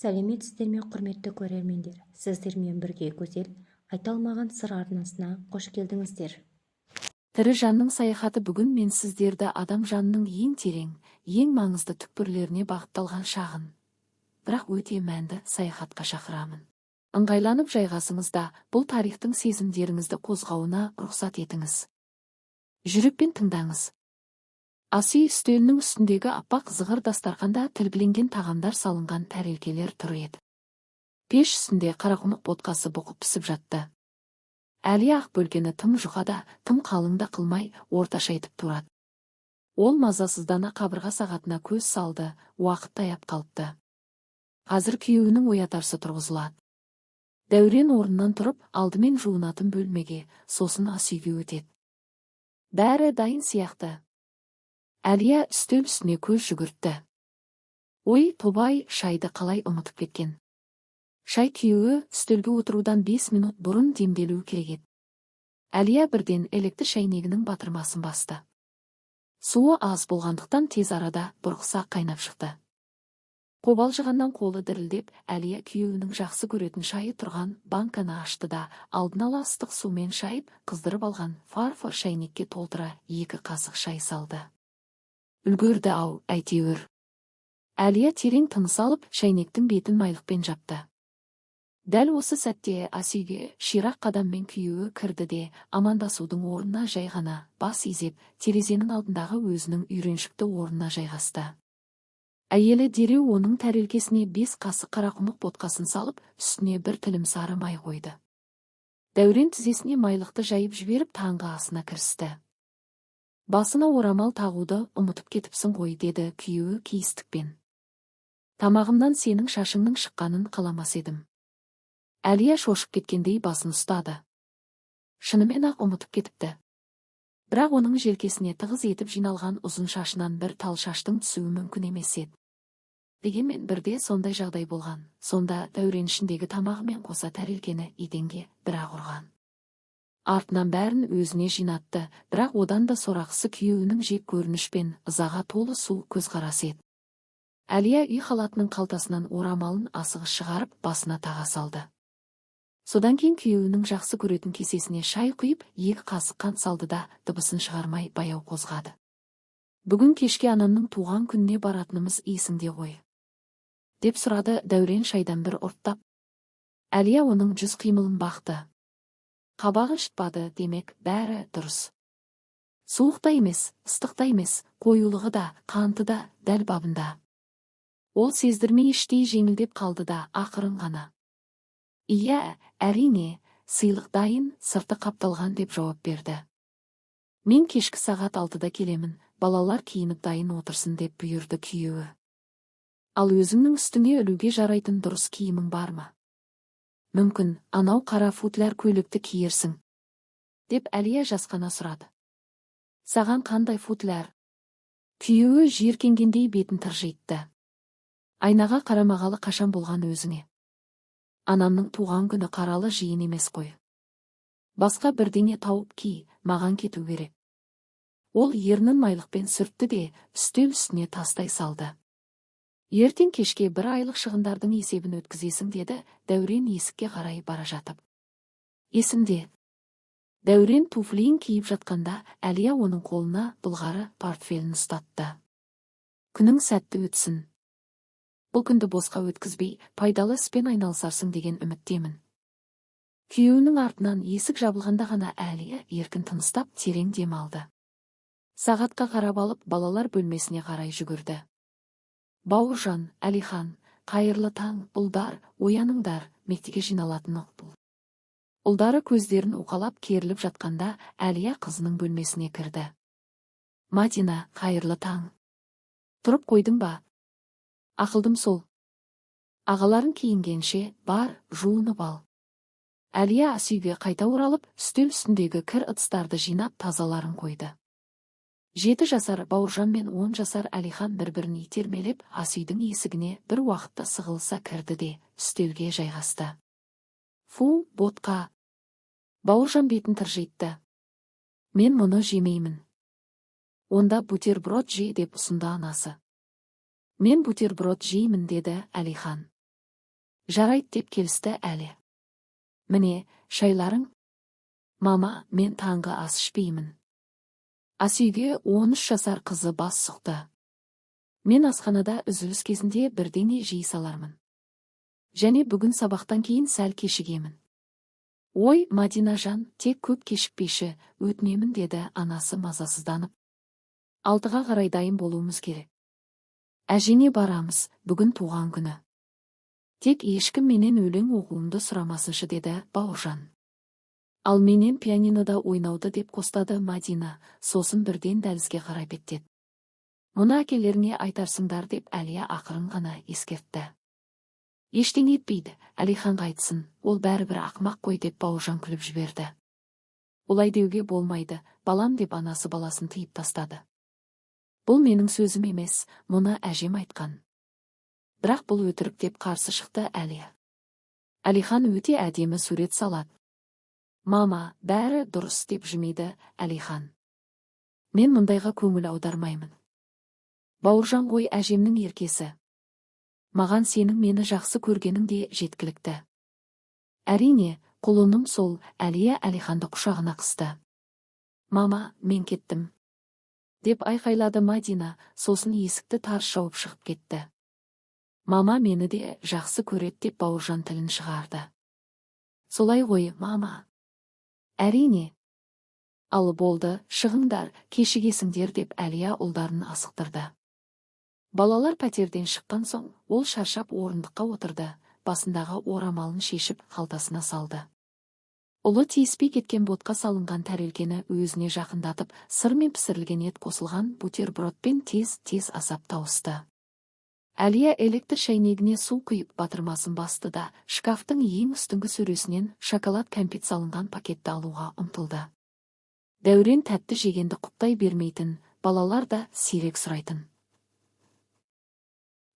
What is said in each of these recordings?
Сәлеметсіздер ме, құрметті көрермендер! Сіздермен бірге Гүзел. «Айта алмаған сыр» арнасына қош келдіңіздер! Тірі жанның саяхаты. Бүгін мен сіздерді адам жанының ең терең, ең маңызды түкпірлеріне бағытталған шағын, бірақ өте мәнді саяхатқа шақырамын. Ыңғайланып жайғасыңыз да, бұл тарихтың сезімдеріңізді қозғауына рұқсат етіңіз. Жүрекпен тыңдаңыз. Ас үй үстелінің үстіндегі аппақ зығыр дастарқанда тілгіленген тағамдар салынған тәрелкелер тұр еді. Пеш үстінде қарақұмық ботқасы бұқып пісіп жатты. Әлия ақ бөлкені тым жұқа да, тым қалың да қылмай, орташа етіп турады. Ол мазасыздана қабырға сағатына көз салды. Уақыт таяп қалыпты. Қазір күйеуінің оятарсы тұрғызылады. Дәурен орнынан тұрып, алдымен жуынатын бөлмеге, сосын ас үйге өтеді. Бәрі дайын сияқты. Әлия үстел үстіне көз жүгіртті. Ой, тоба-ай, шайды қалай ұмытып кеткен? Шай күйеуі үстелге отырудан 5 минут бұрын демделуі керек еді. Әлия бірден электр шәйнегінің батырмасын басты. Суы аз болғандықтан, тез арада бұрқыса қайнап шықты. Қобалжығаннан қолы дірілдеп, Әлия күйеуінің жақсы көретін шайы тұрған банканы ашты да, алдын ала ыстық сумен шайып, қыздырып алған фарфор шәйнекке толтыра екі қасық шай салды. Үлгерді ау, әйтеуір. Әлия терең тыныс алып, шәйнектің бетін майлықпен жапты. Дәл осы сәтте ас үйге ширақ қадаммен күйеуі кірді де, амандасудың орнына жай ғана бас изеп, терезенің алдындағы өзінің үйреншікті орнына жайғасты. Әйелі дереу оның тәрелкесіне бес қасық қарақұмық ботқасын салып, үстіне бір тілім сары май қойды. Дәурен тізесіне майлықты жайып жіберіп, таңғы асына кірісті. «Басына орамал тағуды ұмытып кетіпсің ғой», – деді күйеуі кейістікпен. «Тамағымнан сенің шашыңның шыққанын қаламас едім». Әлия шошып кеткендей басын ұстады. Шынымен ақ ұмытып кетіпті. Бірақ оның желкесіне тығыз етіп жиналған ұзын шашынан бір тал шаштың түсуі мүмкін емес еді. Дегенмен бірде сондай жағдай болған. Сонда Дәурен ішіндегі тамағымен қоса тәрелкені еденге бір-ақ ұрған. Артынан бәрін өзіне жинатты, бірақ одан да сорақысы күйеуінің жек көрініш пен ызаға толы суық көзқарасы еді. Әлия үй халатының қалтасынан орамалын асығыс шығарып, басына таға салды. Содан кейін күйеуінің жақсы көретін кесесіне шай құйып, екі қасық қант салды да, дыбысын шығармай баяу қозғады. «Бүгін кешке анамның туған күніне баратынымыз есіңде ғой?» – деп сұрады Дәурен шайдан бір ұрттап. Әлия оның жүз қимылын бақты. Қабағын шытпады, демек, бәрі дұрыс. Суық та емес, ыстық та емес, қоюлығы да, қанты да дәл бабында. Ол сездірмей іштей жеңілдеп қалды да, ақырын ғана: «Иә, әрине, сыйлық дайын, сырты қапталған», – деп жауап берді. «Мен кешкі сағат 6-да келемін, балалар киініп дайын отырсын», – деп бұйырды күйеуі. «Ал өзіңнің үстіңе ілуге жарайтын дұрыс киімің бар ма? Мүмкін, анау қара футляр көйлекті киерсің?» – деп Әлия жасқана сұрады. «Саған қандай футляр?» Күйеуі жиіркенгендей бетін тыржитты. «Айнаға қарамағалы қашан болған өзіңе? Анамның туған күні қаралы жиын емес қой. Басқа бірдеңе тауып ки, маған кету керек». Ол ернін майлықпен сүртті де, үстел үстіне тастай салды. «Ертең кешке бір айлық шығындардың есебін өткізесің», – деді Дәурен есікке қарай бара жатып. «Есімде». Дәурен туфлиін киіп жатқанда, Әлия оның қолына былғары портфелін ұстатты. «Күнің сәтті өтсін. Бұл күнді босқа өткізбей, пайдалы іспен айналысарсың деген үміттемін». Күйеуінің артынан есік жабылғанда ғана Әлия еркін тыныстап, терең дем алды. Сағатқа қарап алып, балалар бөлмесіне қарай жүгірді. «Бауыржан, Әлихан, қайырлы таң, ұлдар, ояныңдар, мектепке жиналатын бұл». Ұлдары көздерін уқалап керіліп жатқанда, Әлия қызының бөлмесіне кірді. «Мадина, қайырлы таң. Тұрып қойдың ба? Ақылдым сол. Ағаларың киінгенше, бар, жуынып ал». Әлия ас үйге қайта оралып, үстел үстіндегі кір ыдыстарды жинап, тазаларын қойды. 7 жасар Бауыржан мен 10 жасар Әлихан бір-бірін итермелеп, ас үйдің есігіне бір уақытта сығылыса кірді де, үстелге жайғасты. «Фу, ботқа!» Бауыржан бетін тыржитты. «Мен мұны жемеймін». «Онда бутерброд же», – деп ұсынды анасы. «Мен бутерброд жеймін», – деді Әлихан. Жарайды, деп келісті Әлия. Міне, шайларың. Мама, мен таңғы ас ішпеймін. Асүйге 13 жасар қызы бас сұқты. Мен асханада үзіліс кезінде бірдеңе жей салармын. Және бүгін сабақтан кейін сәл кешігемін. Ой, Мадинажан, тек көп кешікпеші, өтінемін, деді анасы мазасызданып. 6-ға қарай дайын болуымыз керек. Әжеңе барамыз, бүгін туған күні. Тек ешкім менен өлең оқуымды сұрамасыншы, деді Бауыржан. Ал менен пианинода ойнауды, деп қостады Мадина, сосын бірден дәлізге қарай беттеді. Мұны әкелеріңе айтарсыңдар, деп Әлия ақырын ғана ескертті. Ештеңе етпейді, Әлиханға айтсын, ол бәрібір ақымақ қой, деп Бауыржан күліп жіберді. Олай деуге болмайды, балам, деп анасы баласын тыйып тастады. Бұл менің сөзім емес, мұны әжем айтқан. Бірақ бұл өтірік, деп қарсы шықты Әлия. Әлихан өте әдемі сурет салады. Мама, бәрі дұрыс, деп жымиды Әлихан. Мен мұндайға көңіл аудармаймын. Бауыржан ғой әжемнің еркесі. Маған сенің мені жақсы көргенің де жеткілікті. Әрине, құлыным сол, Әлия Әлиханды құшағына қысты. Мама, мен кеттім, деп айқайлады Мадина, сосын есікті тарс жауып шығып кетті. Мама мені де жақсы көреді, деп Бауыржан тілін шығарды. Солай ғой, мама? Әрине. Ал болды, шығыңдар, кешігесіңдер, деп Әлия ұлдарын асықтырды. Балалар пәтерден шыққан соң, ол шаршап орындыққа отырды, басындағы орамалын шешіп қалтасына салды. Ұлы тиіспей кеткен ботқа салынған тәрелкені өзіне жақындатып, сырмен пісірілген ет қосылған бутербродпен тез-тез асап тауысты. Әлия электр шәйнегіне су құйып, батырмасын басты да, шкафтың ең үстіңгі сөресінен шоколад кәмпит салынған пакетті алуға ұмтылды. Дәурен тәтті жегенді құптай бермейтін, балалар да сирек сұрайтын.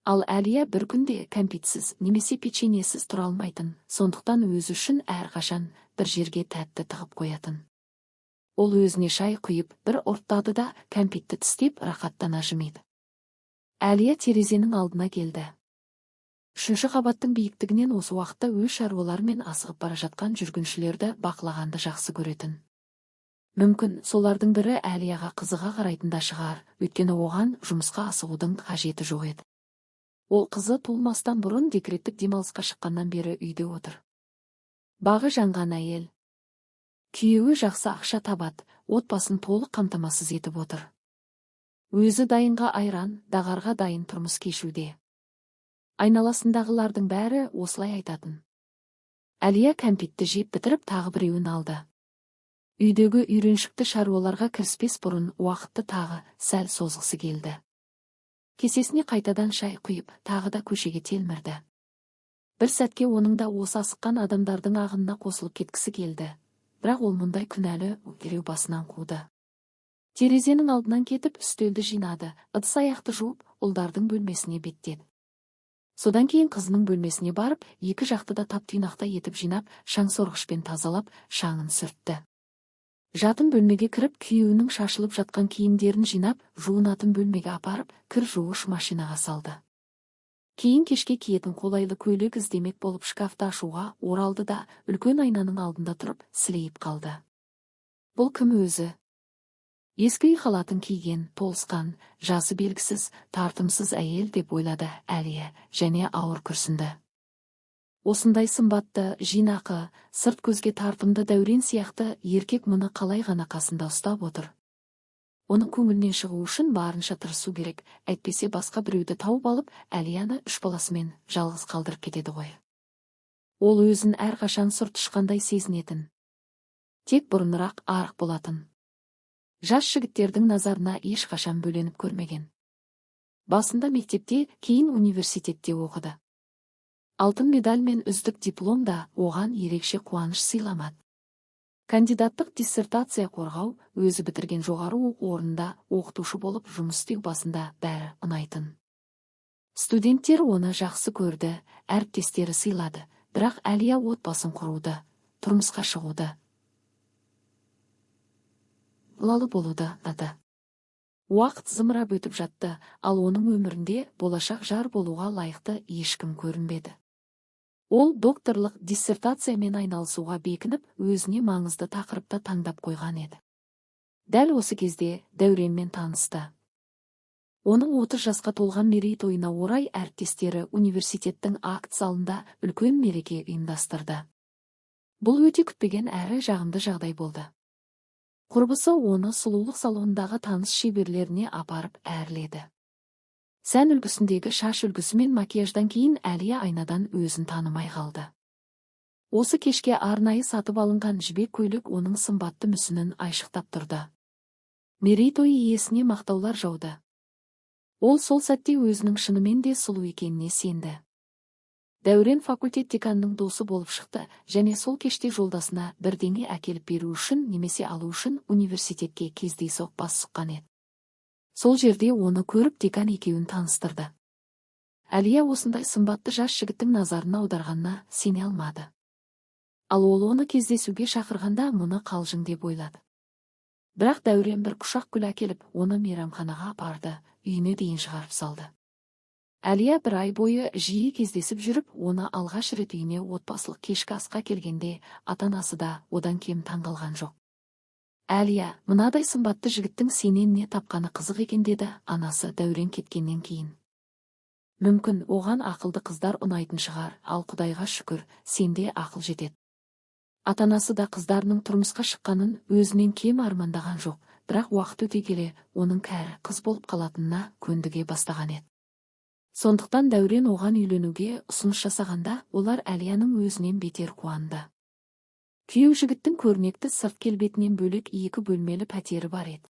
Ал Әлия бір күнде кәмпитсіз немесе печеньесіз тұра алмайтын, сондықтан өзі үшін әрқашан бір жерге тәтті тығып қоятын. Ол өзіне шай құйып, бір ұрттады да, кәмпитті тістеп, рақаттана жымиды. Әлия терезенің алдына келді. 3-ші қабаттың биіктігінен осы уақытта өз шаруаларымен асығып бара жатқан жүргіншілерді бақылағанды жақсы көретін. Мүмкін, солардың бірі Әлияға қызыға қарайтын да шығар, өйткені оған жұмысқа асығудың қажеті жоқ еді. Ол қызы туылмастан бұрын декреттік демалысқа шыққаннан бері үйде отыр. Бағы жанған әйел. Күйеуі жақсы ақша табады, отбасын толық қамтамасыз етіп отыр. Өзі дайынға айран, дағарға дайын тұрмыс кешуде. Айналасындағылардың бәрі осылай айтатын. Әлия кәмпитті жеп бітіріп, тағы біреуін алды. Үйдегі үйреншікті шаруаларға кіріспес бұрын уақытты тағы сәл созғысы келді. Кесесіне қайтадан шай құйып, тағы да көшеге телмірді. Бір сәтке оның да осы асыққан адамдардың ағынына қосылып кеткісі келді. Бірақ ол мұндай күнәлі дереу басынан қуды. Терезенің алдынан кетіп, үстелді жинады, ыдыс-аяқты жуып, ұлдардың бөлмесіне беттеді. Содан кейін қызының бөлмесіне барып, екі жақты да тап-тұйнақтай етіп жинап, шаңсорғышпен тазалап, шаңын сүртті. Жатын бөлмеге кіріп, күйеуінің шашылып жатқан киімдерін жинап, жуынатын бөлмеге апарып, кір жуғыш машинаға салды. Кейін кешке киетін қолайлы көйлек іздемек болып шкафты ашуға оралды да, үлкен айнаның алдында тұрып, сілейіп қалды. Бұл кім өзі? Ескі үй халатын киген, толысқан, жасы белгісіз, тартымсыз әйел, деп ойлады Әлия және ауыр күрсінді. Осындай сымбатты, жинақы, сырт көзге тартымды Дәурен сияқты еркек мұны қалай ғана қасында ұстап отыр. Оның көңілінен шығу үшін барынша тырысу керек, әйтпесе басқа біреуді тауып алып, Әлияны 3 баласымен жалғыз қалдырып кетеді ғой. Ол өзін әрқашан сұр тышқандай сезінетін. Тек бұрынырақ арық болатын. Жас жігіттердің назарына ешқашан бөленіп көрмеген. Басында мектепте, кейін университетте оқыды. Алтын медаль мен үздік диплом да оған ерекше қуаныш сыйламады. Кандидаттық диссертация қорғау, өзі бітірген жоғары оқу орнында оқытушы болып жұмыс істеу басында бәрі ұнайтын. Студенттер оны жақсы көрді, әріптестері сыйлады, бірақ Әлия отбасын құруды, тұрмысқа шығуды, балалы болуды ұнады. Уақыт зымырап өтіп жатты, ал оның өмірінде болашақ жар болуға лайықты ешкім көрінбеді. Ол докторлық диссертациямен айналысуға бекініп, өзіне маңызды тақырыпта таңдап қойған еді. Дәл осы кезде Дәуренмен танысты. Оның 30 жасқа толған мерейтойына орай әріптестері университеттің акт залында үлкен мереке ұйымдастырды. Бұл өте күтпеген әрі жағымды жағдай болды. Құрбысы оны сұлулық салонындағы таныс шеберлеріне апарып әрледі. Сән үлгісіндегі шаш үлгісі мен макияждан кейін Әлия айнадан өзін танымай қалды. Осы кешке арнайы сатып алынған жібек көйлек оның сымбатты мүсінін айшықтап тұрды. Мерейтой иесіне мақтаулар жауды. Ол сол сәтте өзінің шынымен де сұлу екеніне сенді. Дәурен факультет деканының досы болып шықты және сол кеште жолдасына бірдеңе әкеліп беру үшін немесе алу үшін университетке кездейсоқ бас сұққан еді. Сол жерде оны көріп декан екеуін таныстырды. Әлия осындай сымбатты жас жігіттің назарын аударғанына сене алмады. Ал ол оны кездесуге шақырғанда мұны қалжың деп ойлады. Бірақ Дәурен бір құшақ гүл әкеліп, оны мейрамханаға апарды, үйіне дейін шығарып салды. Әлия бір ай бойы жиі кездесіп жүріп, оны алғаш рет үйіне отбасылық кешкі асқа келгенде ата-анасы да одан кем таңғалған жоқ. Әлия, мынадай сымбатты жігіттің сенен не тапқаны қызық екен, деді анасы Дәурен кеткеннен кейін. Мүмкін оған ақылды қыздар ұнайтын шығар, ал Құдайға шүкір, сенде ақыл жетеді. Ата-анасы да қыздарының тұрмысқа шыққанын өзінен кем армандаған жоқ, бірақ уақыт өте келе оның кәрі қыз болып қалатынына көндіге бастаған еді. Сондықтан Дәурен оған үйленуге ұсыныс жасағанда, олар Әлияның өзінен бетер қуанды. Күйеу жігіттің көрнекті сырт келбетінен бөлек екі бөлмелі пәтері бар еді.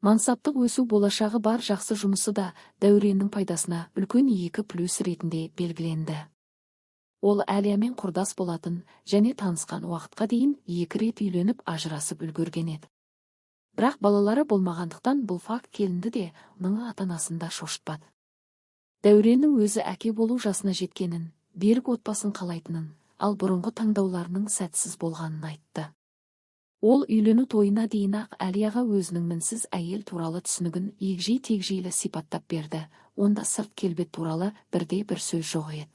Мансаптық өсу болашағы бар жақсы жұмысы да Дәуреннің пайдасына үлкен екі плюс ретінде белгіленді. Ол Әлиямен құрдас болатын және танысқан уақытқа дейін екі рет үйленіп ажырасып үлгерген еді. Бірақ балалары болмағандықтан бұл факт келінді де, оның ата-анасын да шошытпады. Дәуреннің өзі әке болу жасына жеткенін, берік отбасын қалайтынын, ал бұрынғы таңдауларының сәтсіз болғанын айтты. Ол үйлену тойына дейін-ақ Әлияға өзінің мінсіз әйел туралы түсінігін егжей-тегжейлі сипаттап берді, онда сырт келбет туралы бірде бір сөз жоқ еді.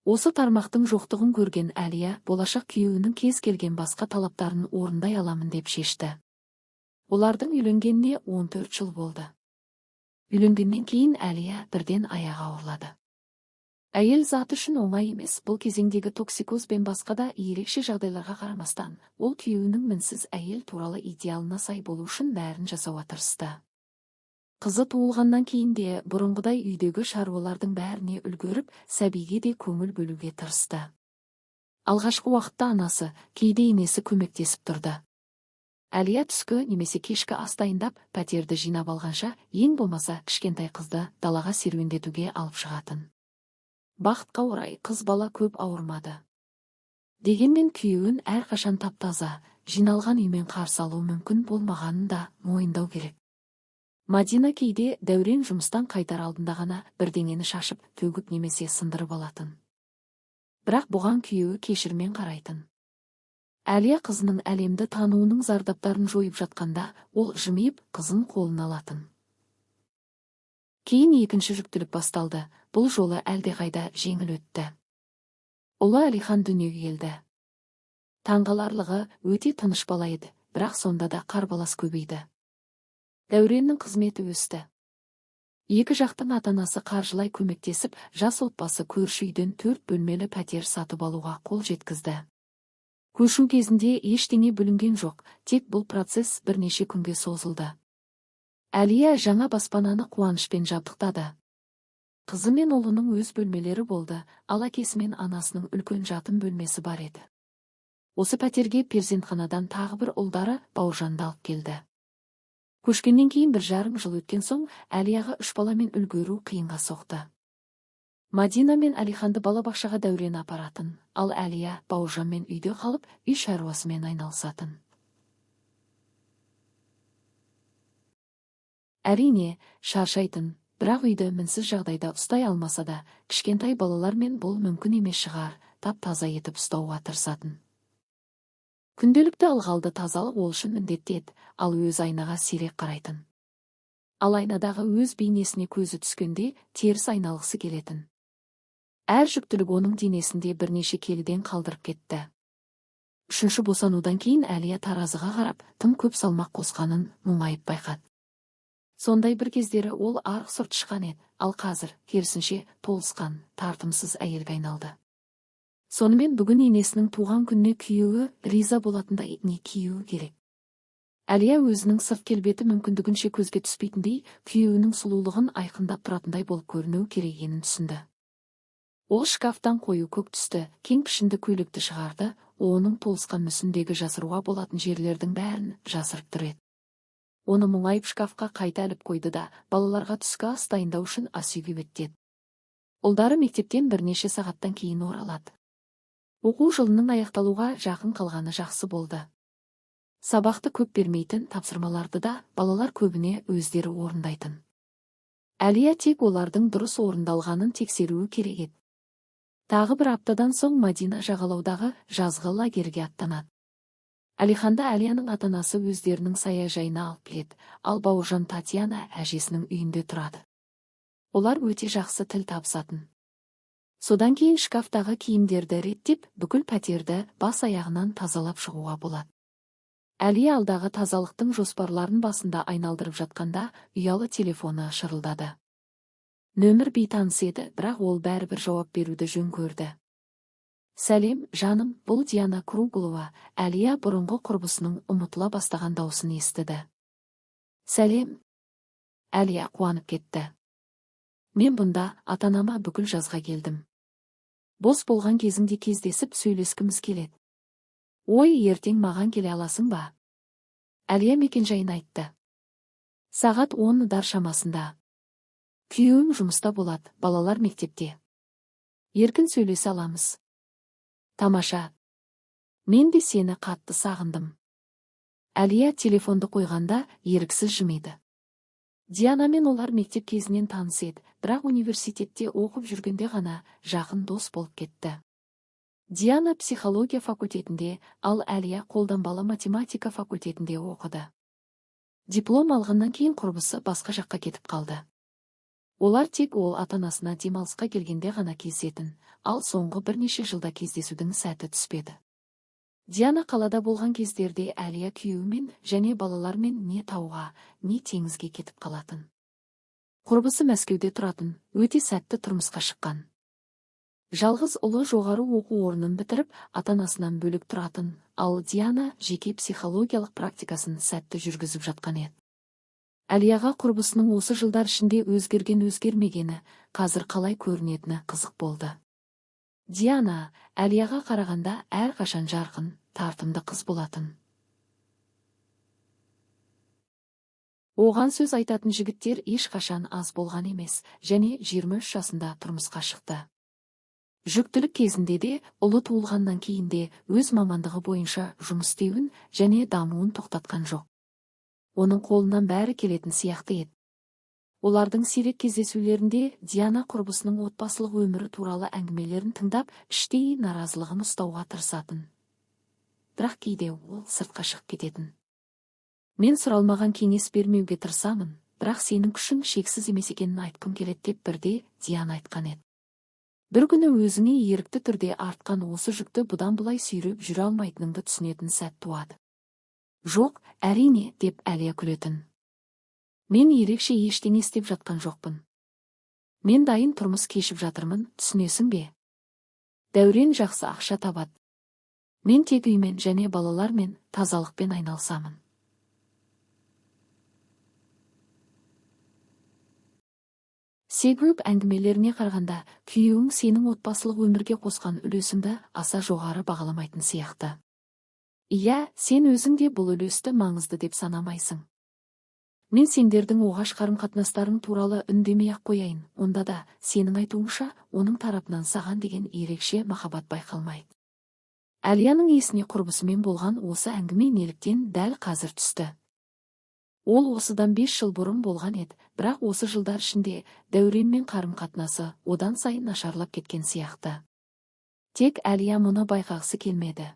Осы тармақтың жоқтығын көрген Әлия болашақ күйеуінің кез келген басқа талаптарын орындай аламын деп шешті. Олардың үйленгеніне 14 жыл болды. Үйленгеннен кейін Әлия бірден аяғы ауырлады. Әйел заты үшін оңай емес бұл кезеңдегі токсикоз бен басқа да ерекше жағдайларға қарамастан, ол күйеуінің мінсіз әйел туралы идеалына сай болу үшін бәрін жасауға тырысты. Қызы туылғаннан кейін де бұрынғыдай үйдегі шаруалардың бәріне үлгеріп, сәбиге де көңіл бөлуге тырысты. Алғашқы уақытта анасы, кейде енесі көмектесіп тұрды. Әлия түскі немесе кешкі ас дайындап, пәтерді жинап алғанша, ең болмаса кішкентай қызды далаға серуендетуге алып шығатын. Бақытқа орай қыз бала көп ауырмады. Дегенмен күйеуін әрқашан тап-таза, жиналған үймен қарсы алу мүмкін болмағанын да мойындау керек. Мадина кейде Дәурен жұмыстан қайтар алдында ғана бірдеңені шашып, төгіп немесе сындырып алатын. Бірақ бұған күйеуі кешірмен қарайтын. Әлия қызының әлемді тануының зардаптарын жойып жатқанда, ол жымиып қызын қолына алатын. Кейін екінші жүктілік басталды, бұл жолы әлдеқайда жеңіл өтті. Ұлы Әлихан дүниеге келді. Таңғаларлығы өте тыныш бала еді, бірақ сонда да қарбалас көбейді. Дәуреннің қызметі өсті. Екі жақтың ата-анасы қаржылай көмектесіп, жас отбасы көрші үйден 4 бөлмелі пәтер сатып алуға қол жеткізді. Көшу кезінде ештеңе бүлінген жоқ, тек бұл процесс бірнеше күнге созылды. Әлия жаңа баспананы қуанышпен жабдықтады. Қызы мен ұлының өз бөлмелері болды, ал әкесі мен анасының үлкен жатын бөлмесі бар еді. Осы пәтерге перзентханадан тағы бір ұлдары Бауыржанды алып келді. Көшкеннен кейін 1,5 жыл өткен соң Әлияға 3 баламен үлгеру қиынға соқты. Мадина мен Әлиханды балабақшаға Дәурен апаратын, ал Әлия Бауыржанмен үйде қалып, үй шаруасымен айналысатын. Әрине, шаршайтын, бірақ үйді мінсіз жағдайда ұстай алмаса да, кішкентай балалармен бұл мүмкін емес шығар, тап-таза етіп ұстауға тырысатын. Күнделікті ылғалды тазалық ол үшін міндетті еді, ал өз айнаға сирек қарайтын. Ал айнадағы өз бейнесіне көзі түскенде теріс айналғысы келетін. Әр жүктілік оның денесінде бірнеше келіден қалдырып кетті. Үшінші босанудан кейін Әлия таразыға қарап, тым көп салмақ қосқанын мұңайып байқады. Сондай бір кездері ол арық-сұр тышқан еді, ал қазір, керісінше, толысқан, тартымсыз әйелге айналды. Сонымен бүгін енесінің туған күніне күйеуі риза болатындай не киюі керек. Әлия өзінің сырт келбеті мүмкіндігінше көзге түспейтіндей, күйеуінің сұлулығын айқындап тұратындай болып көрінуі керек екенін түсінді. Ол шкафтан қою көк түсті, кең пішінді көйлекті шығарды, оның толысқан мүсіндегі жасыруға болатын жерлердің бәрін жасырып тұр еді. Оны мұңайып шкафқа қайта іліп қойды да, балаларға түскі ас дайындау үшін ас үйге беттеді. Ұлдары мектептен бірнеше сағаттан кейін оралады. Оқу жылының аяқталуға жақын қалғаны жақсы болды. Сабақты көп бермейтін тапсырмаларды да балалар көбіне өздері орындайтын. Әлия тек олардың дұрыс орындалғанын тексеруі керек еді. Тағы бір аптадан соң Мадина жағалаудағы жазғы лагерге аттанады. Әлиханды Әлияның ата-анасы өздерінің саяжайына алып келеді, ал Бауыржан Татьяна әжесінің үйінде тұрады. Олар өте жақсы тіл табысатын. Содан кейін шкафтағы киімдерді реттеп, бүкіл пәтерді бас аяғынан тазалап шығуға болады. Әлия алдағы тазалықтың жоспарларын басында айналдырып жатқанда ұялы телефоны шырылдады. Нөмір бейтаныс еді, бірақ ол бәрібір жауап беруді жөн көрді. Сәлем, жаным, бұл Диана Круглова. Әлия бұрынғы құрбысының ұмытыла бастаған даусын естіді. Сәлем. Әлия қуанып кетті. Мен бұнда ата-анама бүкіл жазға келдім. Бос болған кезіңде кездесіп сөйлескіміз келеді. Ой, ертең маған келе аласың ба? Әлия мекенжайын айтты. Сағат 10-дар шамасында. Күйеуім жұмыста болады, балалар мектепте. Еркін сөйлесе аламыз. Тамаша. Мен де сені қатты сағындым. Әлия телефонды қойғанда еріксіз жымиды. Дианамен олар мектеп кезінен таныс еді, бірақ университетте оқып жүргенде ғана жақын дос болып кетті. Диана психология факультетінде, ал Әлия қолданбалы математика факультетінде оқыды. Диплом алғаннан кейін құрбысы басқа жаққа кетіп қалды. Олар тек ол ата-анасына демалысқа келгенде ғана кездесетін, ал соңғы бірнеше жылда кездесудің сәті түспеді. Диана қалада болған кездерде Әлия күйеуімен және балалармен не тауға, не теңізге кетіп қалатын. Құрбысы Мәскеуде тұратын, өте сәтті тұрмысқа шыққан. Жалғыз ұлы жоғары оқу орнын бітіріп, ата-анасынан бөлек тұратын, ал Диана жеке психологиялық практикасын сәтті жүргізіп жатқан еді. Әлияға құрбысының осы жылдар ішінде өзгерген-өзгермегені, қазір қалай көрінетіні қызық болды. Диана Әлияға қарағанда әрқашан жарқын, тартымды қыз болатын. Оған сөз айтатын жігіттер ешқашан аз болған емес, және 23 жасында тұрмысқа шықты. Жүктілік кезінде де, ұлы туылғаннан кейін де өз мамандығы бойынша жұмыс істеуін және дамуын тоқтатқан жоқ. Оның қолынан бәрі келетін сияқты еді. Олардың сирек кездесулерінде Диана құрбысының отбасылық өмірі туралы әңгімелерін тыңдап, іштей наразылығын ұстауға тырысатын. Бірақ кейде ол сыртқа шығып кететін. Мен сұралмаған кеңес бермеуге тырысамын, бірақ сенің күшің шексіз емес екенін айтқым келеді деп бірде Диана айтқан еді. Бір күні өзіңе ерікті түрде артқан осы жүкті бұдан бұлай сүйреп жүре алмайтыныңды түсінетін сәт туады. Жоқ, әрине, деп Әлия күлетін. Мен ерекше ештеңе істеп жатқан жоқпын. Мен дайын тұрмыс кешіп жатырмын, түсінесің бе? Дәурен жақсы ақша табады. Мен тек үймен және балалармен, тазалықпен айналысамын. Сегруп әңгімелеріне қарағанда, күйеуің сенің отбасылық өмірге қосқан үлесіңді аса жоғары бағаламайтын сияқты. Иә, сен өзің де бұл үлесті маңызды деп санамайсың. Мен сендердің оғаш қарым-қатынастарың туралы үндемей-ақ қояйын, онда да сенің айтуыңша, оның тарапынан саған деген ерекше махаббат байқалмайды. Әлияның есіне құрбысымен болған осы әңгіме неліктен дәл қазір түсті. Ол осыдан 5 жыл бұрын болған еді, бірақ осы жылдар ішінде Дәуренмен қарым-қатынасы одан сайын нашарлап кеткен сияқты. Тек Әлия мұны байқағысы келмеді.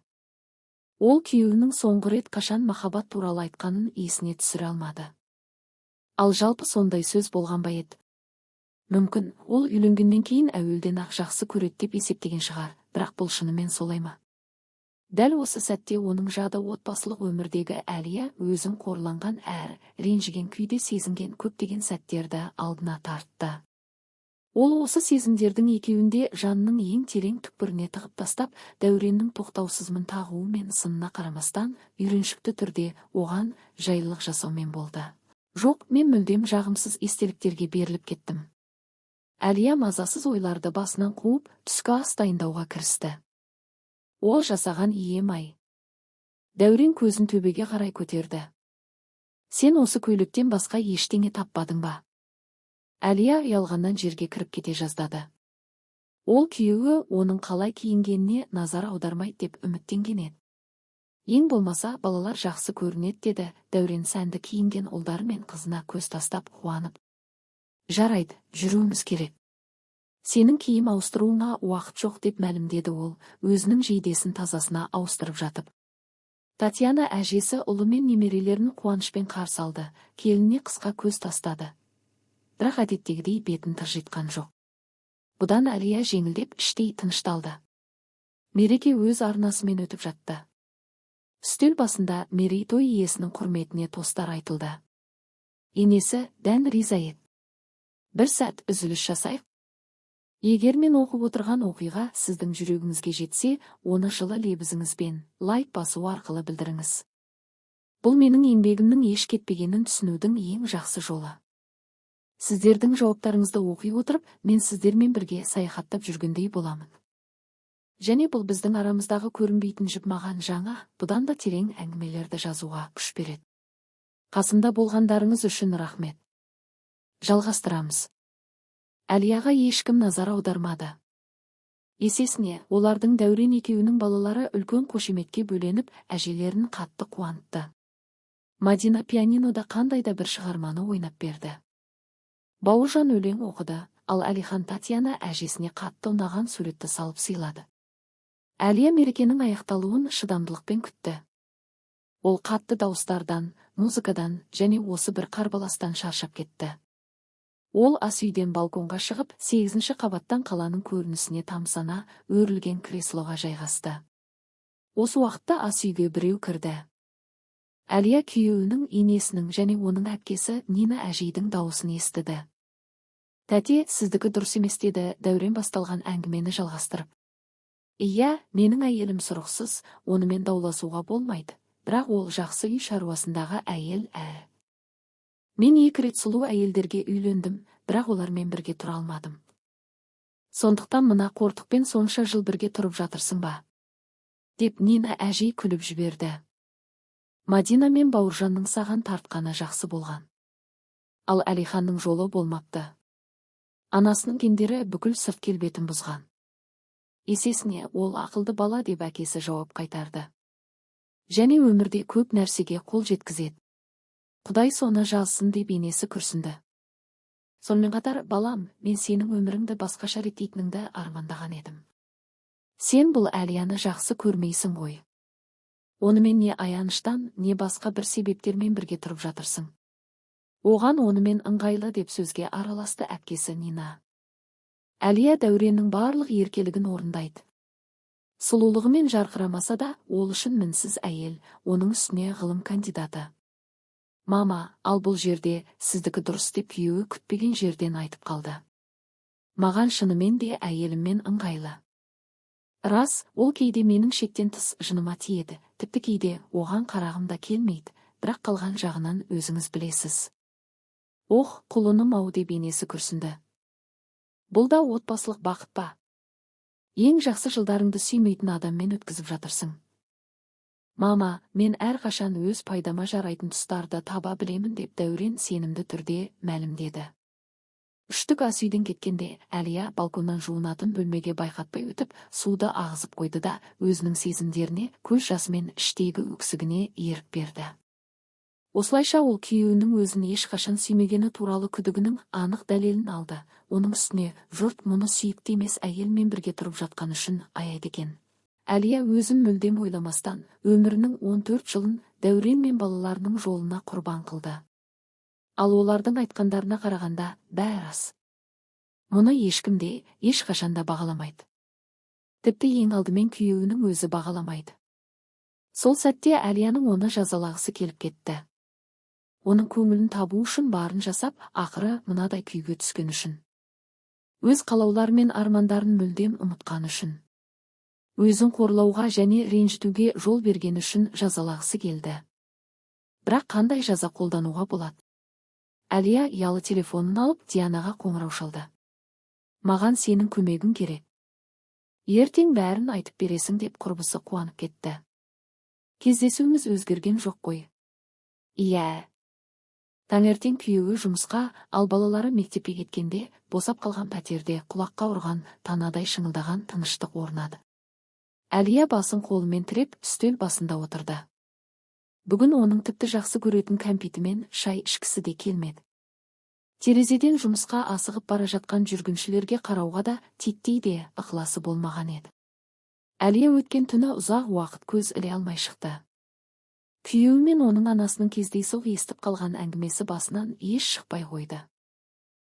Ол күйеуінің соңғы рет қашан махаббат туралы айтқанын есіне түсіре алмады. Ал жалпы сондай сөз болған ба еді? Мүмкін, ол үйленгеннен кейін әуелден-ақ жақсы көреді деп есептеген шығар, бірақ бұл шынымен солай ма? Дәл осы сәтте оның жады отбасылық өмірдегі Әлия өзін қорланған әрі ренжіген күйде сезінген көптеген сәттерді алдына тартты. Ол осы сезімдердің екеуінде жанының ең терең түкпіріне тығып тастап, Дәуреннің тоқтаусыз мін тағуы мен сынына қарамастан, үйреншікті түрде оған жайлылық жасаумен болды. Жоқ, мен мүлдем жағымсыз естеліктерге беріліп кеттім. Әлия мазасыз ойларды басынан қуып, түскі ас дайындауға кірісті. Ол жасаған ием-ай. Дәурен көзін төбеге қарай көтерді. Сен осы көйлектен басқа ештеңе таппадың ба? Әлия ұялғаннан жерге кіріп кете жаздады. Ол күйеуі оның қалай киінгеніне назар аудармайды деп үміттенген еді. Ең болмаса балалар жақсы көрінеді деді Дәурен сәнді киінген ұлдары мен қызына көз тастап қуанып. Жарайды, жүруіміз керек. Сенің киім ауыстыруыңа уақыт жоқ деп мәлімдеді ол, өзінің жейдесін тазасына ауыстырып жатып. Татьяна әжесі ұлы мен немерелерін қуанышпен қарсы алды, келініне қысқа көз тастады. Бірақ әдеттегідей бетін тыржитқан жоқ. Бұдан Әлия жеңілдеп іштей тынышталды. Мереке өз арнасымен өтіп жатты. Үстел басында мерейтой иесінің құрметіне тостар айтылды. Енесі дән риза еді. Бір сәт үзіліс жасайық. Егер мен оқып отырған оқиға сіздің жүрегіңізге жетсе, оны жылы лебізіңізбен лайк басу арқылы білдіріңіз. Бұл менің еңбегімнің еш кетпегенін түсінудің ең жақсы жолы. Сіздердің жауаптарыңызды оқи отырып, мен сіздермен бірге саяхаттап жүргендей боламын. Және бұл біздің арамыздағы көрінбейтін жіп маған жаңа, бұдан да терең әңгімелерді жазуға күш береді. Қасымда болғандарыңыз үшін рахмет. Жалғастырамыз. Әлияға ешкім назар аудармады. Есесіне, олардың Дәурен екеуінің балалары үлкен қошеметке бөленіп, әжелерін қатты қуантты. Мадина пианинода қандай да бір шығарманы ойнап берді. Бауыржан өлең оқыды, ал Әлихан Татьяна әжесіне қатты ұнаған суретті салып сыйлады. Әлия мерекенің аяқталуын шыдамдылықпен күтті. Ол қатты дауыстардан, музыкадан және осы бір қарбаластан шаршап кетті. Ол ас үйден балконға шығып, 8-ші қабаттан қаланың көрінісіне тамсана өрілген креслоға жайғасты. Осы уақытта ас үйге біреу кірді. Әлия күйеуінің, енесінің және оның әпкесі Нина әжейдің дауысын естіді. Тәте, сіздікі дұрыс емес деді Дәурен басталған әңгімені жалғастырып. Иә, менің әйелім сұрықсыз, онымен дауласуға болмайды, бірақ ол жақсы үй шаруасындағы әйел ә. Мен 2 рет сұлу әйелдерге үйлендім, бірақ олармен бірге тұра алмадым. Сондықтан мына қортықпен сонша жыл бірге тұрып жатырсың ба? Деп Нина әжей күліп жіберді. Мадина мен Бауыржанның саған тартқаны жақсы болған. Ал Әлиханның жолы болмапты. Анасының гендері бүкіл сырт келбетін бұзған. Есесіне ол ақылды бала деп әкесі жауап қайтарды. Және өмірде көп нәрсеге қол жеткізеді. Құдай соны жазсын деп енесі күрсінді. Сонымен қатар, балам, мен сенің өміріңді басқаша реттейтініңді армандаған едім. Сен бұл Әлияны жақсы көрмейсің ғой. Онымен не аяныштан, не басқа бір себептермен бірге тұрып жатырсың. Оған онымен ыңғайлы деп сөзге араласты әпкесі Нина. Әлия Дәуреннің барлық еркелігін орындайды. Сұлулығымен жарқырамаса да, ол үшін мінсіз әйел, оның үстіне ғылым кандидаты. Мама, ал бұл жерде сіздікі дұрыс деп күйеуі күтпеген жерден айтып қалды. Маған шынымен де әйеліммен ыңғайлы. Рас, ол кейде менің шектен тыс жыныма тиеді, тіпті кейде оған қарағым да келмейді, бірақ қалған жағынан өзіңіз білесіз. Ох, құлыным ау деп енесі күрсінді. Бұл да отбасылық бақыт па? Ең жақсы жылдарыңды сүймейтін адаммен өткізіп жатырсың. Мама, мен әрқашан өз пайдама жарайтын тұстарды таба білемін деп Дәурен сенімді түрде мәлімдеді. Үштік ас үйден кеткенде Әлия балконнан жуынатын бөлмеге байқатпай өтіп, суды ағызып қойды да өзінің сезімдеріне көз жасымен іштегі өксігіне ерік берді. Осылайша ол күйеуінің өзін ешқашан сүймегені туралы күдігінің анық дәлелін алды. Оның үстіне жұрт мұны сүйікті емес әйелмен бірге тұрып жатқан үшін аяйды екен. Әлия өзін мүлдем ойламастан өмірінің 14 жылын Дәурен мен балаларының жолына құрбан қылды. Ал олардың айтқандарына қарағанда бәрі рас. Мұны ешкім де ешқашан да бағаламайды. Тіпті ең алдымен күйеуінің өзі бағаламайды. Сол сәтте Әлияның оны жазалағысы келіп кетті. Оның көңілін табу үшін барын жасап, ақыры мынадай күйге түскен үшін. Өз қалаулары мен армандарын мүлдем ұмытқан үшін. Өзін қорлауға және ренжітуге жол берген үшін жазалағысы келді. Бірақ қандай жаза қолдануға болады? Әлия ұялы телефонын алып, Дианаға қоңырау шалды. Маған сенің көмегің керек. Ертең бәрін айтып бересің, деп құрбысы қуанып кетті. Кездесуіміз өзгерген жоқ қой. Иә. Таңертең күйеуі жұмысқа, ал балалары мектепке кеткенде, босап қалған пәтерде құлаққа ұрған танадай шыңылдаған тыныштық орнады. Әлия басын қолымен тіреп, үстел басында отырды. Бүгін оның тіпті жақсы көретін кәмпитімен шай ішкісі де келмеді. Терезеден жұмысқа асығып бара жатқан жүргіншілерге қарауға да титтей де ықыласы болмаған еді. Әлия өткен түні ұзақ уақыт көз іле алмай шықты. Күйеуі мен оның анасының кездейсоқ естіп қалған әңгімесі басынан еш шықпай қойды.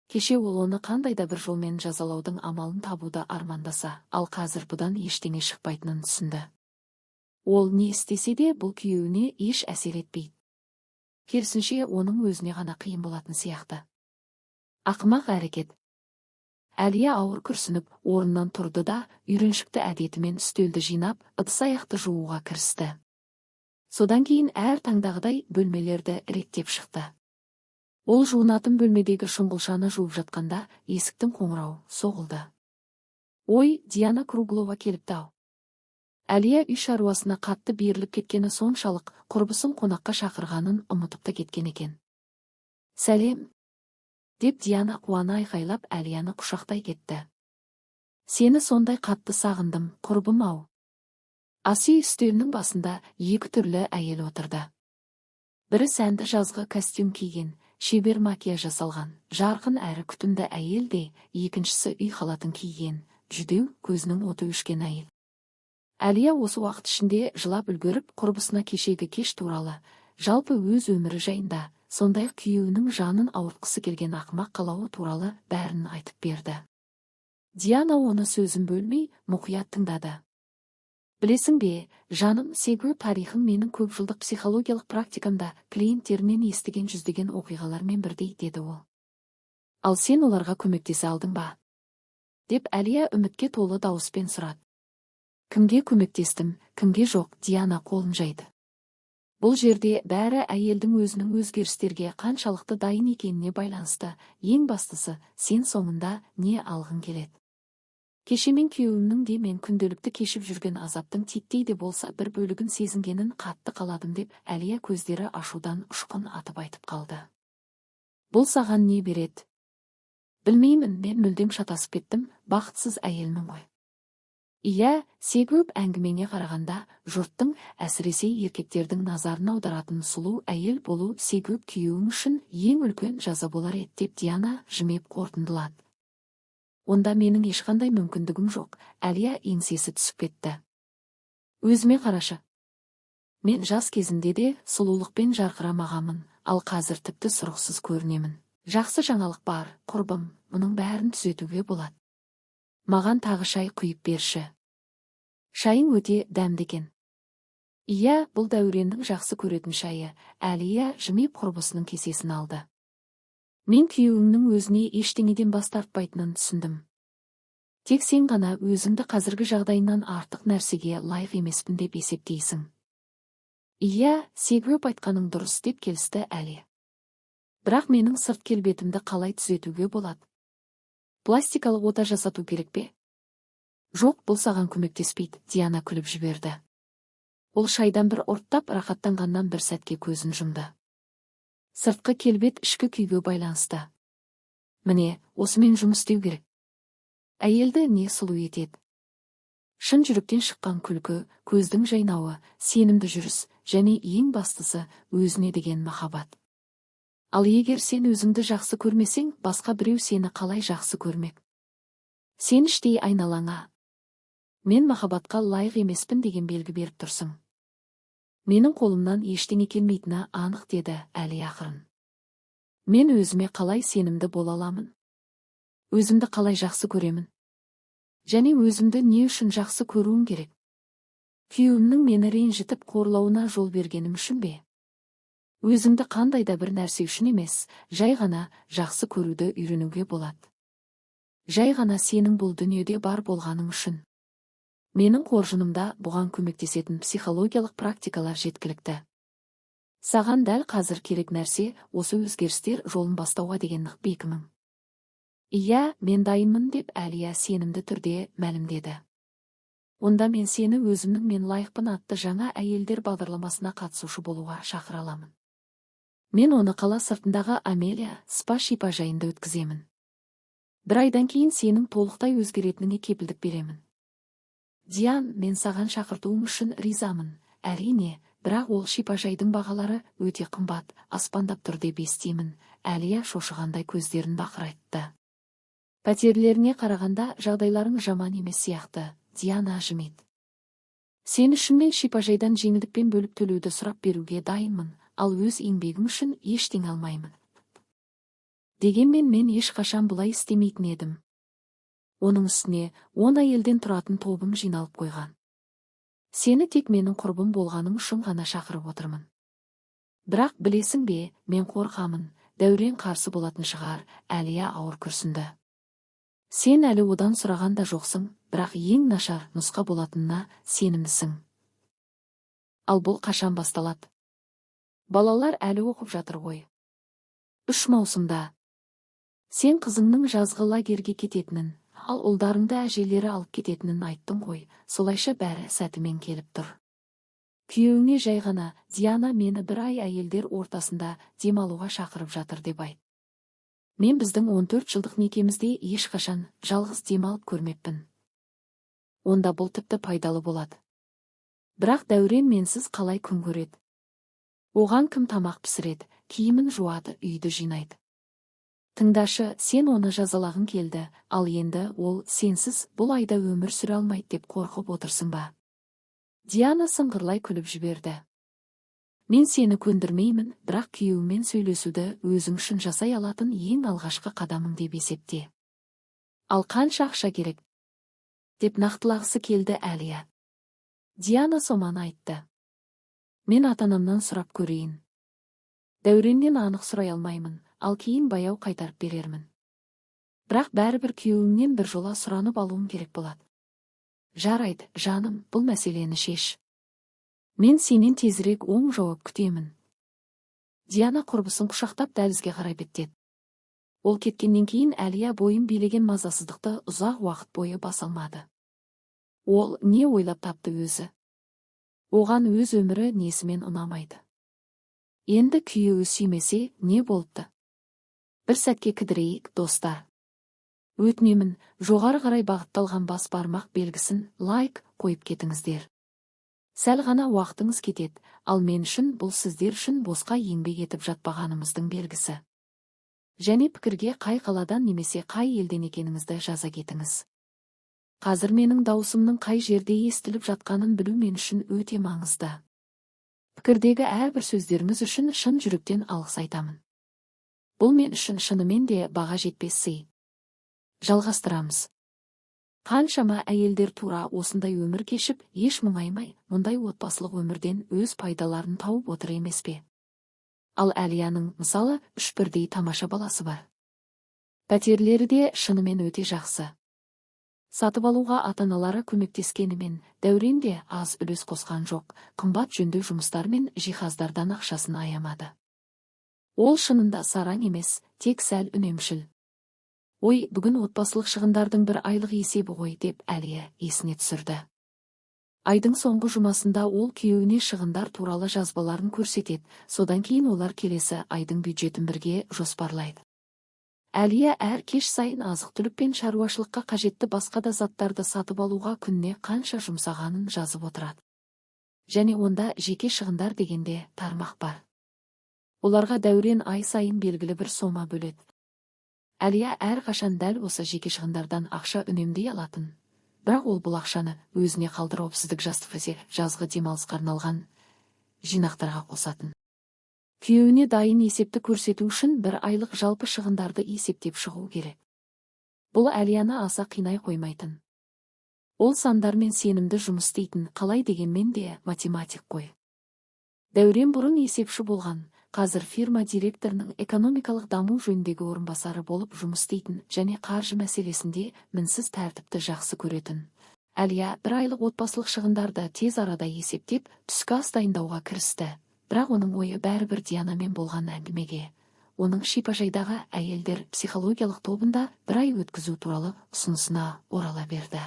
Кеше ол оны қандай да бір жолмен жазалаудың амалын табуды армандаса, ал қазір бұдан ештеңе шықпайтынын түсінді. Ол не істесе де, бұл күйеуіне еш әсер етпейді. Керісінше, оның өзіне ғана қиын болатын сияқты. Ақымақ әрекет. Әлия ауыр күрсініп, орнынан тұрды да, үйреншікті әдетімен үстелді жинап, ыдыс-аяқты жууға кірісті. Содан кейін әр таңдағыдай бөлмелерді реттеп шықты. Ол жуынатын бөлмедегі шұңғылшаны жуып жатқанда есіктің қоңырауы соғылды. Ой, Диана Круглова келіпті-ау. Әлия үй шаруасына қатты беріліп кеткені соншалық, құрбысын қонаққа шақырғанын ұмытып та кеткен екен. Сәлем, деп Диана қуана айқайлап, Әлияны құшақтай кетті. Сені сондай қатты сағындым, құрбым-ау. Ас үй үстелінің басында екі түрлі әйел отырды. Бірі сәнді жазғы костюм киген, шебер макияж жасалған, жарқын әрі күтімді әйел де, екіншісі үй халатын киген, жүдеу, көзінің оты өшкен әйел. Әлия осы уақыт ішінде жылап үлгеріп, құрбысына кешегі кеш туралы, жалпы өз өмірі жайында, сондай-ақ күйеуінің жанын ауыртқысы келген ақымақ қалауы туралы бәрін айтып берді. Диана оны сөзін бөлмей, мұқият тыңдады. Білесің бе, жаным, сегіз тарихың менің көп жылдық психологиялық практикамда клиенттерімнен естіген жүздеген оқиғалармен бірдей, деді ол. Ал сен оларға көмектесе алдың ба? Деп Әлия үмітке толы дауыспен сұрады. Кімге көмектестім, кімге жоқ, Диана қолын жайды. Бұл жерде бәрі әйелдің өзінің өзгерістерге қаншалықты дайын екеніне байланысты, ең бастысы, сен соңында не алғың келеді. Кеше мен күйеуімнің де мен күнделікті кешіп жүрген азаптың титтей де болса бір бөлігін сезінгенін қатты қаладым, деп Әлия көздері ашудан ұшқын атып айтып қалды. Бұл саған не береді? Білмеймін, мен мүлдем шатасып кеттім, бақытсыз әйелмін ғой. Иә, сегіп әңгімеңе қарағанда, жұрттың, әсіресе еркектердің назарын аударатын сұлу әйел болу сегіп күйеуің үшін ең үлкен жаза болар еді, деп Диана жымиып қорытындылады. Онда менің ешқандай мүмкіндігім жоқ, Әлия еңсесі түсіп кетті. Өзіме қарашы. Мен жас кезімде де сұлулықпен жарқырамағанмын, ал қазір тіпті сұрықсыз көрінемін. Жақсы жаңалық бар, құрбым, мұның бәрін түзетуге болады. Маған тағы шай құйып берші. Шайың өте дәмді екен. Иә, бұл Дәуреннің жақсы көретін шайы, Әлия жымиып құрбысының кесесін алды. Мен күйеуіңнің өзіне ештеңеден бас тартпайтынын түсіндім. Тек сен ғана өзіңді қазіргі жағдайынан артық нәрсеге лайық емеспін деп есептейсің. Иә, сегіп айтқаның дұрыс, деп келісті Әлия. Бірақ менің сырт келбетімді қалай түзетуге болады? Пластикалық ота жасату керек пе? Жоқ, бұл саған көмектеспейді, Диана күліп жіберді. Ол шайдан бір ұрттап, рахаттанғаннан бір сәтке көзін жұмды. Сыртқы келбет ішкі күйге байланысты. Міне, осымен жұмыс істеу керек. Әйелді не сұлу етеді? Шын жүректен шыққан күлкі, көздің жайнауы, сенімді жүріс және ең бастысы өзіне деген махаббат. Ал егер сен өзіңді жақсы көрмесең, басқа біреу сені қалай жақсы көрмек? Сен іштей айналаңа мен махаббатқа лайық емеспін деген белгі беріп тұрсың. Менің қолымнан ештеңе келмейтіні анық, деді Әли ақырын. Мен өзіме қалай сенімді бола аламын? Өзімді қалай жақсы көремін? Және өзімді не үшін жақсы көруім керек? Күйеуімнің мені ренжітіп қорлауына жол бергенім үшін бе? Өзіңді қандай да бір нәрсе үшін емес, жай ғана жақсы көруді үйренуге болады. Жай ғана сенің бұл дүниеде бар болғаның үшін. Менің қоржынымда бұған көмектесетін психологиялық практикалар жеткілікті. Саған дәл қазір керек нәрсе осы өзгерістер жолын бастауға деген нық бекімің. Иә, мен дайынмын, деп Әлия сенімді түрде мәлімдеді. Онда мен сені өзімнің «Мен лайықпын» атты жаңа әйелдер бағдарламасына қатысушы болуға шақыра аламын. Мен оны қала сыртындағы Амелия спа шипажайында өткіземін. Бір айдан кейін сенің толықтай өзгеретініңе кепілдік беремін. Диан, мен саған шақыртуың үшін ризамын, әрине, бірақ ол шипажайдың бағалары өте қымбат, аспандап тұр деп естимін. Әлия шошығандай көздерін бақырайтты. Пәтерлеріне қарағанда, жағдайларың жаман емес сияқты, Диана Жмит. Сен үшін мен шипажайдан жеңілдікпен бөліп төлеуді сұрап беруге дайынмын, ал өз еңбегім үшін ештеңе алмаймын. Дегенмен мен ешқашан бұлай істемейтін едім. Оның үстіне 10 әйелден тұратын тобым жиналып қойған. Сені тек менің құрбым болғаның үшін ғана шақырып отырмын. Бірақ білесің бе, мен қорқамын, Дәурен қарсы болатын шығар, Әлия ауыр күрсінді. Сен әлі одан сұраған да жоқсың, бірақ ең нашар нұсқа болатынына сенімдісің. Ал бұл қашан басталады? Балалар әлі оқып жатыр ғой. 3 маусымда. Сен қызыңның жазғы лагерге кететінін, ал ұлдарыңды әжелері алып кететінін айттың ғой, солайша бәрі сәтімен келіп тұр. Күйеуіңе жай ғана «Диана мені бір ай әйелдер ортасында демалуға шақырып жатыр» деп айт. Мен біздің 14 жылдық некемізде ешқашан жалғыз демалып көрмеппін. Онда бұл тіпті пайдалы болады. Бірақ Дәурен менсіз қалай күн көреді? Оған кім тамақ пісіреді, киімін жуады, үйді жинайды? Тыңдашы, сен оны жазалағың келді, ал енді ол сенсіз бұл айда өмір сүре алмайды деп қорқып отырсың ба? Диана сыңғырлай күліп жіберді. Мен сені көндірмеймін, бірақ күйеуіммен сөйлесуді өзің үшін жасай алатын ең алғашқы қадамың деп есепте. Ал қанша ақша керек? Деп нақтылағысы келді Әлия. Диана соманы айтты. Мен ата-анамнан сұрап көрейін. Дәуреннен анық сұрай алмаймын, ал кейін баяу қайтарып берермін. Бірақ бәрібір күйеуімнен бір жола сұранып алуым керек болады. Жарайды, жаным, бұл мәселені шеш. Мен сенен тезірек оң жауап күтемін. Диана құрбысын құшақтап дәлізге қарай беттеді. Ол кеткеннен кейін Әлия бойын билеген мазасыздықты ұзақ уақыт бойы баса алмады. Ол не ойлап тапты өзі? Оған өз өмірі несімен ұнамайды? Енді күйеуі сүймесе, не болыпты? Бір сәтке кідірейік, достар. Өтінемін, жоғары қарай бағытталған бас бармақ белгісін лайк қойып кетіңіздер. Сәл ғана уақытыңыз кетеді, ал мен үшін бұл сіздер үшін босқа еңбек етіп жатпағанымыздың белгісі. Және пікірге қай қаладан немесе қай елден екеніңізді жаза кетіңіз. Қазір менің даусымның қай жерде естіліп жатқанын білу мен үшін өте маңызды. Пікірдегі әрбір сөздеріңіз үшін шын жүректен алғыс айтамын. Бұл мен үшін шынымен де баға жетпес сый. Жалғастырамыз. Қаншама әйелдер тура осындай өмір кешіп, еш мұңаймай, мұндай отбасылық өмірден өз пайдаларын тауып отыр емес пе? Ал Әлияның, мысалы, үш бірдей тамаша баласы бар. Пәтерлері де шынымен өте жақсы. Сатып алуға ата-аналары көмектескенімен, Дәурен де аз үлес қосқан жоқ, қымбат жөндеу жұмыстары мен жиһаздардан ақшасын аямады. Ол шынында сараң емес, тек сәл үнемшіл. Ой, бүгін отбасылық шығындардың бір айлық есебі ғой, деп Әлия есіне түсірді. Айдың соңғы жұмасында ол күйеуіне шығындар туралы жазбаларын көрсетеді, содан кейін олар келесі айдың бюджетін бірге жоспарлайды. Әлия әр кеш сайын азық-түлік пен шаруашылыққа қажетті басқа да заттарды сатып алуға күніне қанша жұмсағанын жазып отырады. Және онда жеке шығындар дегенде тармақ бар. Оларға Дәурен ай сайын белгілі бір сома бөледі. Әлия әрқашан дәл осы жеке шығындардан ақша үнемдей алатын. Бірақ ол бұл ақшаны өзіне қалдырып жазғы демалысқа арналған жинақтарға қосатын. Күйеуіне дайын есепті көрсету үшін бір айлық жалпы шығындарды есептеп шығу керек. Бұл Әлияны аса қинай қоймайтын. Ол сандармен сенімді жұмыс істейтін, қалай дегенмен де математик қой. Дәурен бұрын есепші болған, қазір фирма директорының экономикалық даму жөніндегі орынбасары болып жұмыс істейтін және қаржы мәселесінде мінсіз тәртіпті жақсы көретін. Әлия бір айлық отбасылық шығындарды тез арада есептеп, түскі ас дайындауға кірісті. Бірақ оның ойы бәрібір Дианамен болған әңгімеге, оның шипажайдағы әйелдер психологиялық тобында бір ай өткізу туралы ұсынысына орала берді.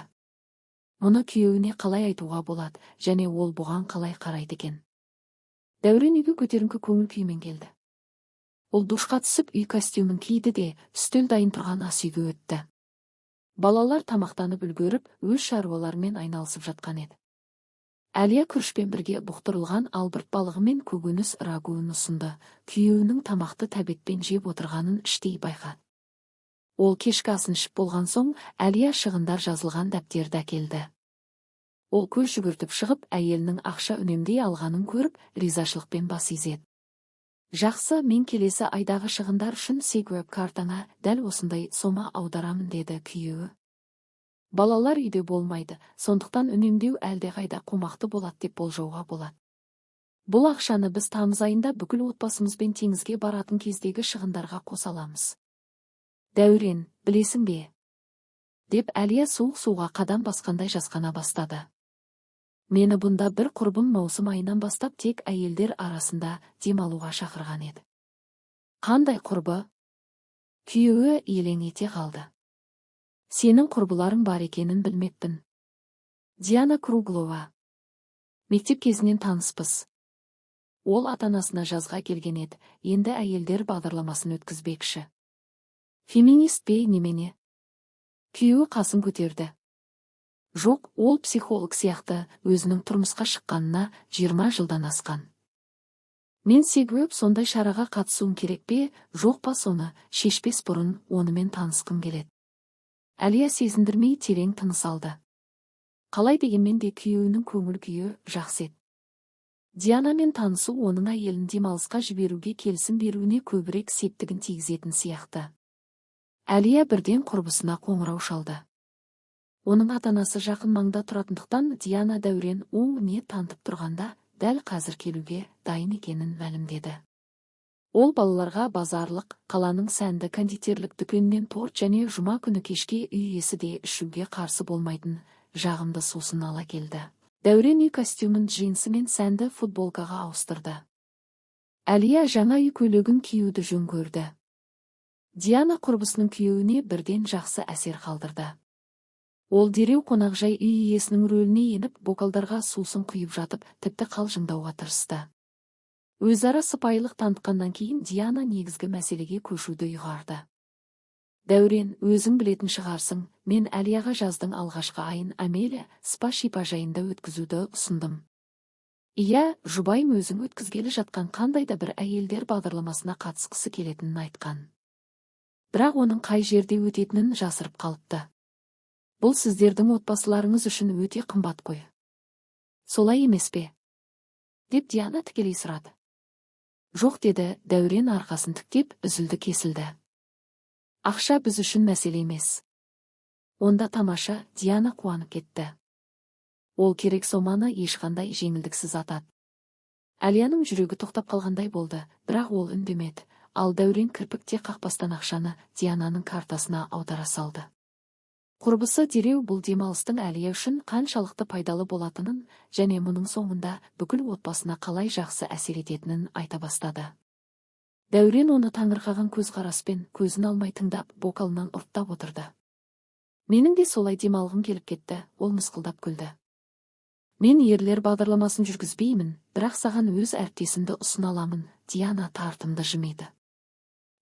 Мұны күйеуіне қалай айтуға болады және ол бұған қалай қарайды екен? Дәурен үйге көтеріңкі көңіл күймен келді. Ол душқа түсіп, үй костюмін киді де, үстел дайын тұрған ас үйге өтті. Балалар тамақтанып үлгеріп, өз шаруаларымен айналысып жатқан еді. Әлия күрішпен бірге бұқтырылған албырт балығы мен көкөніс рагуын ұсынды. Күйеуінің тамақты тәбетпен жеп отырғанын іштей байқады. Ол кешкі асын ішіп болған соң, Әлия шығындар жазылған дәптерді әкелді. Ол көз жүгіртіп шығып, әйелінің ақша үнемдей алғанын көріп, ризашылықпен бас изеді. «Жақсы, мен келесі айдағы шығындар үшін Сегвеб картаңа дәл осындай сома аударамын», – деді күйеуі. Балалар үйде болмайды, сондықтан үнемдеу әлдеқайда қомақты болады деп болжауға болады. Бұл ақшаны біз тамыз айында бүкіл отбасымызбен теңізге баратын кездегі шығындарға қоса аламыз. «Дәурен, білесің бе?» – деп Әлия суық суға қадам басқандай жасқана бастады. «Мені бұнда бір құрбым маусым айынан бастап тек әйелдер арасында демалуға шақырған еді». «Қандай құрбы?» Күйеуі елең ете қалды. «Сенің құрбыларың бар екенін білмеппін». «Диана Круглова. Мектеп кезінен таныспыз. Ол ата-анасына жазға келген еді, енді әйелдер бағдарламасын өткізбекші». «Феминист пе, немене?» Күйеуі қасын көтерді. «Жоқ, ол психолог сияқты, өзінің тұрмысқа шыққанына 20 жылдан асқан. Мен Сегвеб сондай шараға қатысуым керек пе, жоқ па, соны шешпес бұрын онымен танысқым келеді». Әлия сезіндірмей терең тыныс алды. Қалай дегенмен де күйеуінің көңіл күйі жақсы еді. Дианамен танысу оның әйелін демалысқа жіберуге келісім беруіне көбірек септігін тигізетін сияқты. Әлия бірден құрбысына қоңырау шалды. Оның ата-анасы жақын маңда тұратындықтан, Диана Дәурен оң ниет танытып тұрғанда, дәл қазір келуге дайын екенін мәлімдеді. Ол балаларға базарлық, қаланың сәнді кондитерлік дүкенінен торт және жұма күні кешке үй иесі де ішуге қарсы болмайтын жағымды сусын ала келді. Дәурен үй костюмін джинсы мен сәнді футболкаға ауыстырды. Әлия жаңа үй көйлегін киюді жөн көрді. Диана құрбысының күйеуіне бірден жақсы әсер қалдырды. Ол дереу қонақжай үй иесінің рөліне еніп, бокалдарға сусын құйып жатып, тіпті қалжыңдауға тырысты. Өзара сыпайылық танытқаннан кейін Диана негізгі мәселеге көшуді ұйғарды. «Дәурен, өзің білетін шығарсың, мен Әлияға жаздың алғашқы айын Амелия спа шипажайында өткізуді ұсындым. Иә, жұбайым өзің өткізгелі жатқан қандай да бір әйелдер бағдарламасына қатысқысы келетінін айтқан. Бірақ оның қай жерде өтетінін жасырып қалыпты. Бұл сіздердің отбасыларыңыз үшін өте қымбат қой. Солай емес пе?» – деп Диана тікелей сұрады. «Жоқ», – деді Дәурен арқасын тіктеп, үзілді кесілді. «Ақша біз үшін мәселе емес». «Онда тамаша», – Диана қуанып кетті. Ол керек соманы ешқандай жеңілдіксіз атады. Әлияның жүрегі тоқтап қалғандай болды, бірақ ол үндемеді. Ал Дәурен кірпік те қақпастан ақшаны Диананың картасына аудара салды. Құрбысы дереу бұл демалыстың Әлия үшін қаншалықты пайдалы болатынын және мұның соңында бүкіл отбасына қалай жақсы әсер ететінін айта бастады. Дәурен оны таңырқаған көзқараспен көзін алмай тыңдап, бокалынан ұрттап отырды. «Менің де солай демалғым келіп кетті», – ол мысқылдап күлді. «Мен ерлер бағдарламасын жүргізбеймін, бірақ саған өз әріптесімді ұсына аламын», – Диана тартымды жымиды.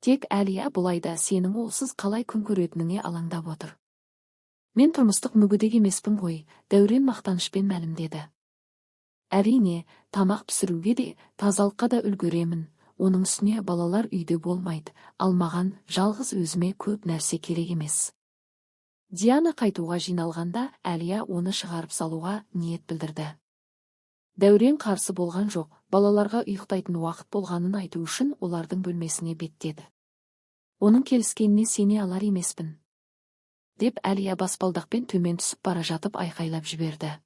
«Тек Әлия бұл айда сенің олсыз қалай күн көретініңе алаңдап отыр». «Мен тұрмыстық мүгедек емеспін ғой», – Дәурен мақтанышпен мәлімдеді. «Әрине, тамақ пісіруге де, тазалыққа да үлгеремін. Оның үстіне балалар үйде болмайды, ал маған жалғыз өзіме көп нәрсе керек емес». Диана қайтуға жиналғанда, Әлия оны шығарып салуға ниет білдірді. Дәурен қарсы болған жоқ, балаларға ұйықтайтын уақыт болғанын айту үшін олардың бөлмесіне беттеді. Оның келіскеніне сене алар емеспін. Деп Әлия баспалдақпен төмен түсіп бара жатып айқайлап жіберді.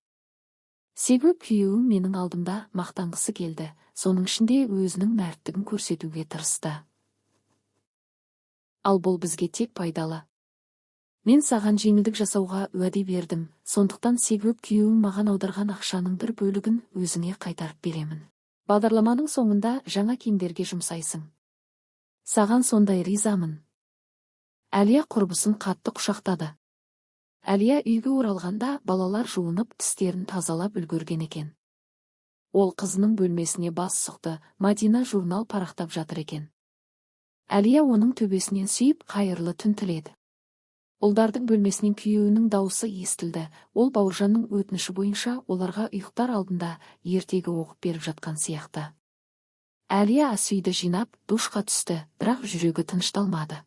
Себеп күйеуім менің алдымда мақтанғысы келді, соның ішінде өзінің мәрттігін көрсетуге тырысты. Ал бұл бізге тек пайдалы. Мен саған жеңілдік жасауға уәде бердім, сондықтан себеп күйеуім маған аударған ақшаның бір бөлігін өзіңе қайтарып беремін. Бағдарламаның соңында жаңа киімдерге жұмсайсың. Саған сондай ризамын. Әлия құрбысын қатты құшақтады. Әлия үйге оралғанда балалар жуынып, тістерін тазалап үлгерген екен. Ол қызының бөлмесіне бас сұқты, Мадина журнал парақтап жатыр екен. Әлия оның төбесінен сүйіп, қайырлы түн тіледі. Ұлдардың бөлмесінен күйеуінің даусы естілді. Ол Бауыржанның өтініші бойынша оларға ұйықтар алдында ертегі оқып беріп жатқан сияқты. Әлия ас үйді жинап, душқа түсті, бірақ жүрегі тынышталмады.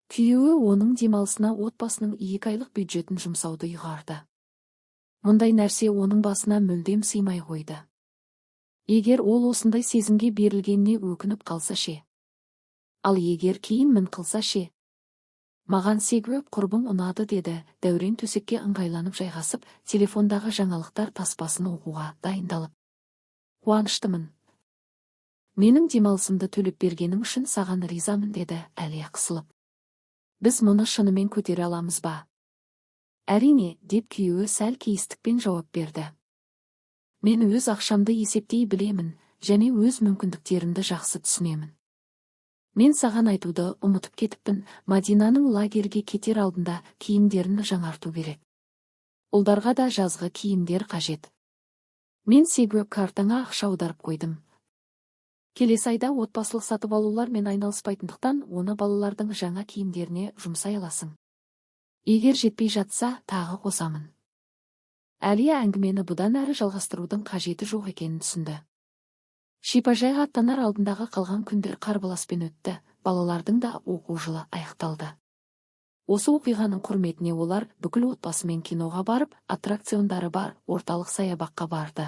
Күйеуі оның демалысына отбасының 2 айлық бюджетін жұмсауды ұйғарды. Мұндай нәрсе оның басына мүлдем сыймай қойды. Егер ол осындай сезімге берілгеніне өкініп қалса ше? Ал егер кейін мін қылса ше? «Маған секіріп құрбың ұнады», – деді Дәурен төсекке ыңғайланып жайғасып, телефондағы жаңалықтар таспасын оқуға дайындалып. «Қуаныштымын. Менің демалысымды төлеп бергенің үшін саған ризамын», – деді Әлия қысылып. «Біз мұны шынымен көтере аламыз ба?» «Әрине», – деп күйеуі сәл кейістікпен жауап берді. «Мен өз ақшамды есептей білемін және өз мүмкіндіктерімді жақсы түсінемін. Мен саған айтуды ұмытып кетіппін, Мадинаның лагерге кетер алдында киімдерін жаңарту керек. Ұлдарға да жазғы киімдер қажет. Мен сегреп картаңа ақша аударып қойдым. Келесі айда отбасылық сатып алулармен айналыспайтындықтан, оны балалардың жаңа киімдеріне жұмсай аласың. Егер жетпей жатса, тағы қосамын». Әлия әңгімені бұдан әрі жалғастырудың қажеті жоқ екенін түсінді. Шипажайға аттанар алдындағы қалған күндер қарбаласпен өтті, балалардың да оқу жылы аяқталды. Осы оқиғаның құрметіне олар бүкіл отбасымен киноға барып, аттракциондары бар орталық саябаққа барды.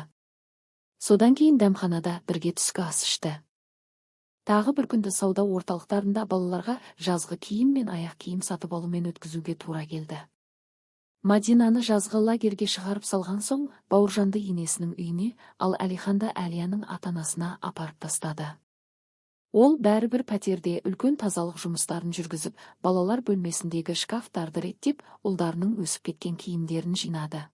Содан кейін дәмханада бірге түскі ас ішті. Тағы бір күнді сауда орталықтарында балаларға жазғы киім мен аяқ киім сатып алумен өткізуге тура келді. Мадинаны жазғы лагерге шығарып салған соң, Бауыржанды енесінің үйіне, ал Әлиханды Әлияның ата-анасына апарып тастады. Ол бәрібір пәтерде үлкен тазалық жұмыстарын жүргізіп, балалар бөлмесіндегі шкафтарды реттеп, ұлдарының өсіп кеткен киімдерін жинады.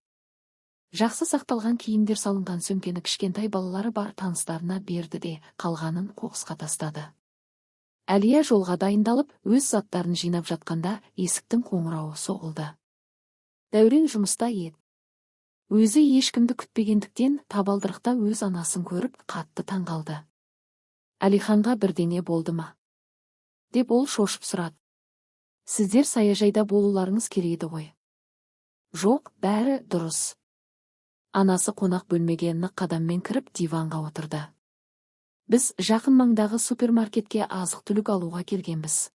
Жақсы сақталған киімдер салынған сөмкені кішкентай балалары бар таныстарына берді де, қалғанын қоқысқа тастады. Әлия жолға дайындалып, өз заттарын жинап жатқанда есіктің қоңырауы соғылды. Дәурен жұмыста еді. Өзі ешкімді күтпегендіктен, табалдырықта өз анасын көріп, қатты таңғалды. «Әлиханға бірдеңе болды ма?» – деп ол шошып сұрады. «Сіздер саяжайда болуларыңыз керек еді ғой». «Жоқ, бәрі дұрыс». Анасы қонақ бөлмеге нық қадаммен кіріп, диванға отырды. «Біз жақын маңдағы супермаркетке азық-түлік алуға келгенбіз.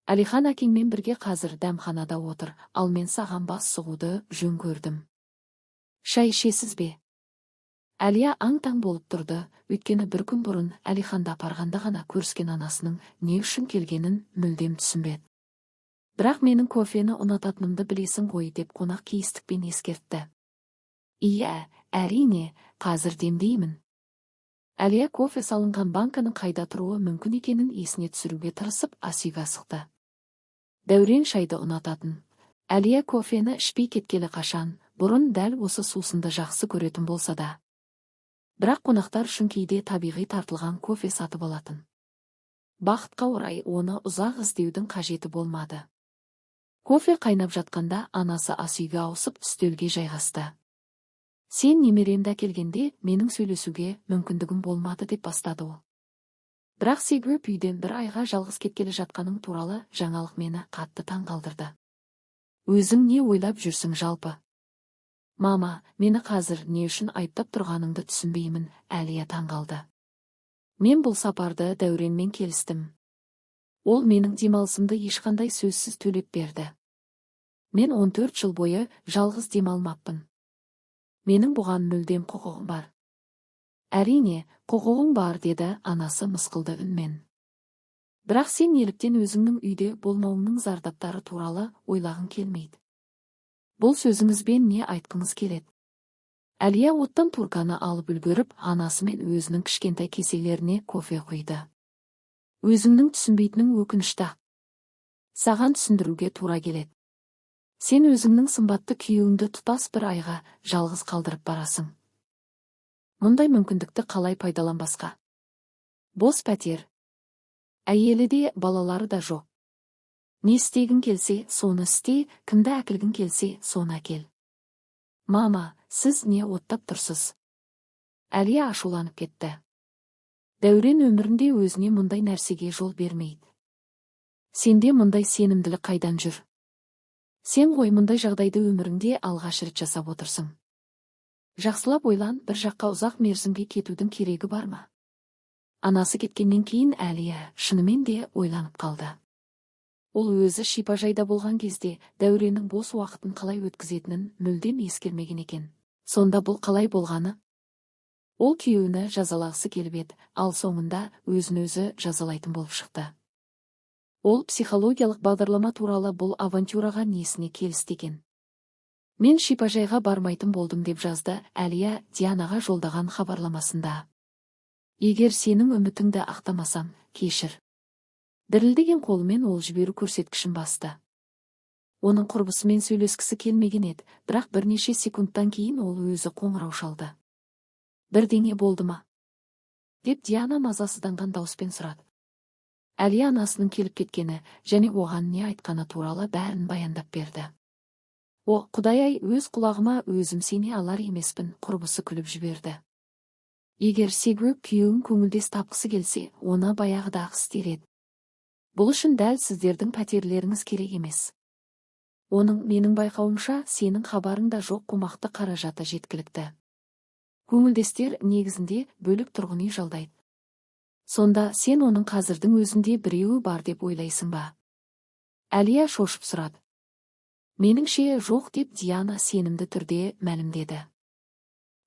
Әлихан әкеңмен бірге қазір дәмханада отыр, ал мен саған бас сұғуды жөн көрдім. Шай ішесіз бе?» Әлия аң-таң болып тұрды, өйткені бір күн бұрын Әлиханды апарғанда ғана көріскен анасының не үшін келгенін мүлдем түсінбеді. «Бірақ менің кофені ұнататынымды білесің ғой», – деп қонақ кейістікпен ескертті. «Иә, әрине, қазір демдеймін». Әлия кофе салынған банканың қайда тұруы мүмкін екенін есіне түсіруге тырысып, ас үйге асықты. Дәурен шайды ұнататын. Әлия кофені ішпей кеткелі қашан, бұрын дәл осы сусынды жақсы көретін болса да. Бірақ қонақтар үшін кейде табиғи тартылған кофе сатып алатын. Бақытқа орай, оны ұзақ іздеудің қажеті болмады. Кофе қайнап жатқанда анасы ас үйге ауысып, үстелге жайғасты. «Сен немеремді әкелгенде менің сөйлесуге мүмкіндігім болмады», – деп бастады ол. «Бірақ секіріп үйден бір айға жалғыз кеткелі жатқаның туралы жаңалық мені қатты таңғалдырды. Өзің не ойлап жүрсің жалпы?» «Мама, мені қазір не үшін айыптап тұрғаныңды түсінбеймін», – Әлия таңғалды. «Мен бұл сапарды Дәуренмен келістім. Ол менің демалысымды ешқандай сөзсіз төлеп берді. Мен 14 жыл бойы жалғыз демалмаппын. Менің бұған мүлдем құқығым бар». «Әрине, құқығың бар», – деді анасы мысқылды үнмен. Бірақ сен неліктен өзіңнің үйде болмауыңның зардаптары туралы ойлағың келмейді? Бұл сөзіңізбен не айтқыңыз келеді? Әлия оттан турканы алып үлгеріп, анасы мен өзінің кішкентай кеселеріне кофе құйды. Өзіңнің түсінбейтінің өкінішті. Саған түсіндіруге тура келеді. Сен өзіңнің сымбатты күйеуіңді тұтас бір айға жалғыз қалдырып барасың. Мұндай мүмкіндікті қалай пайдаланбасқа? Бос пәтер. Әйелі де, балалары да жоқ. Не істегің келсе, соны істе, кімді әкелгің келсе, соны әкел. Мама, сіз не оттап тұрсыз? Әлия ашуланып кетті. Дәурен өмірінде өзіне мұндай нәрсеге жол бермейді. Сенде мұндай сенімділік қайдан жүр? Сен ғой мұндай жағдайды өміріңде алғаш рет жасап отырсың. Жақсылап ойлан, бір жаққа ұзақ мерзімге кетудің керегі бар ма? Анасы кеткеннен кейін Әлия шынымен де ойланып қалды. Ол өзі шипажайда болған кезде Дәуреннің бос уақытын қалай өткізетінін мүлдем ескермеген екен. Сонда бұл қалай болғаны? Ол күйеуіні жазалағысы келіп еді, ал соңында өзін-өзі жазалайтын болып шықты. Ол психологиялық бағдарлама туралы бұл авантюраға несіне келісті екен? Мен шипажайға бармайтын болдым, деп жазды Әлия Дианаға жолдаған хабарламасында. Егер сенің үмітіңді ақтамасам, кешір. Дірілдеген қолымен ол жіберу көрсеткішін басты. Оның құрбысымен сөйлескісі келмеген еді, бірақ бірнеше секундтан кейін ол өзі қоңырау шалды. Бірдеңе болды ма? Деп Диана мазасызданған дауыспен сұрады. Әлия анасының келіп кеткені және оған не айтқаны туралы бәрін баяндап берді. О, Құдай-ай, өз құлағыма өзім сене алар емеспін, құрбысы күліп жіберді. Егер Сегріп күйеуін көңілдес тапқысы келсе, оны баяғыда-ақ істер еді. Бұл үшін дәл сіздердің пәтерлеріңіз керек емес. Оның, менің байқауымша, сенің хабарыңда жоқ қомақты қаражаты жеткілікті. Көңілдестер негізінде бөлек тұрғын үй жалдайды. Сонда сен оның қазірдің өзінде біреуі бар деп ойлайсың ба? Әлия шошып сұрады. Меніңше, жоқ, деп Диана сенімді түрде мәлімдеді.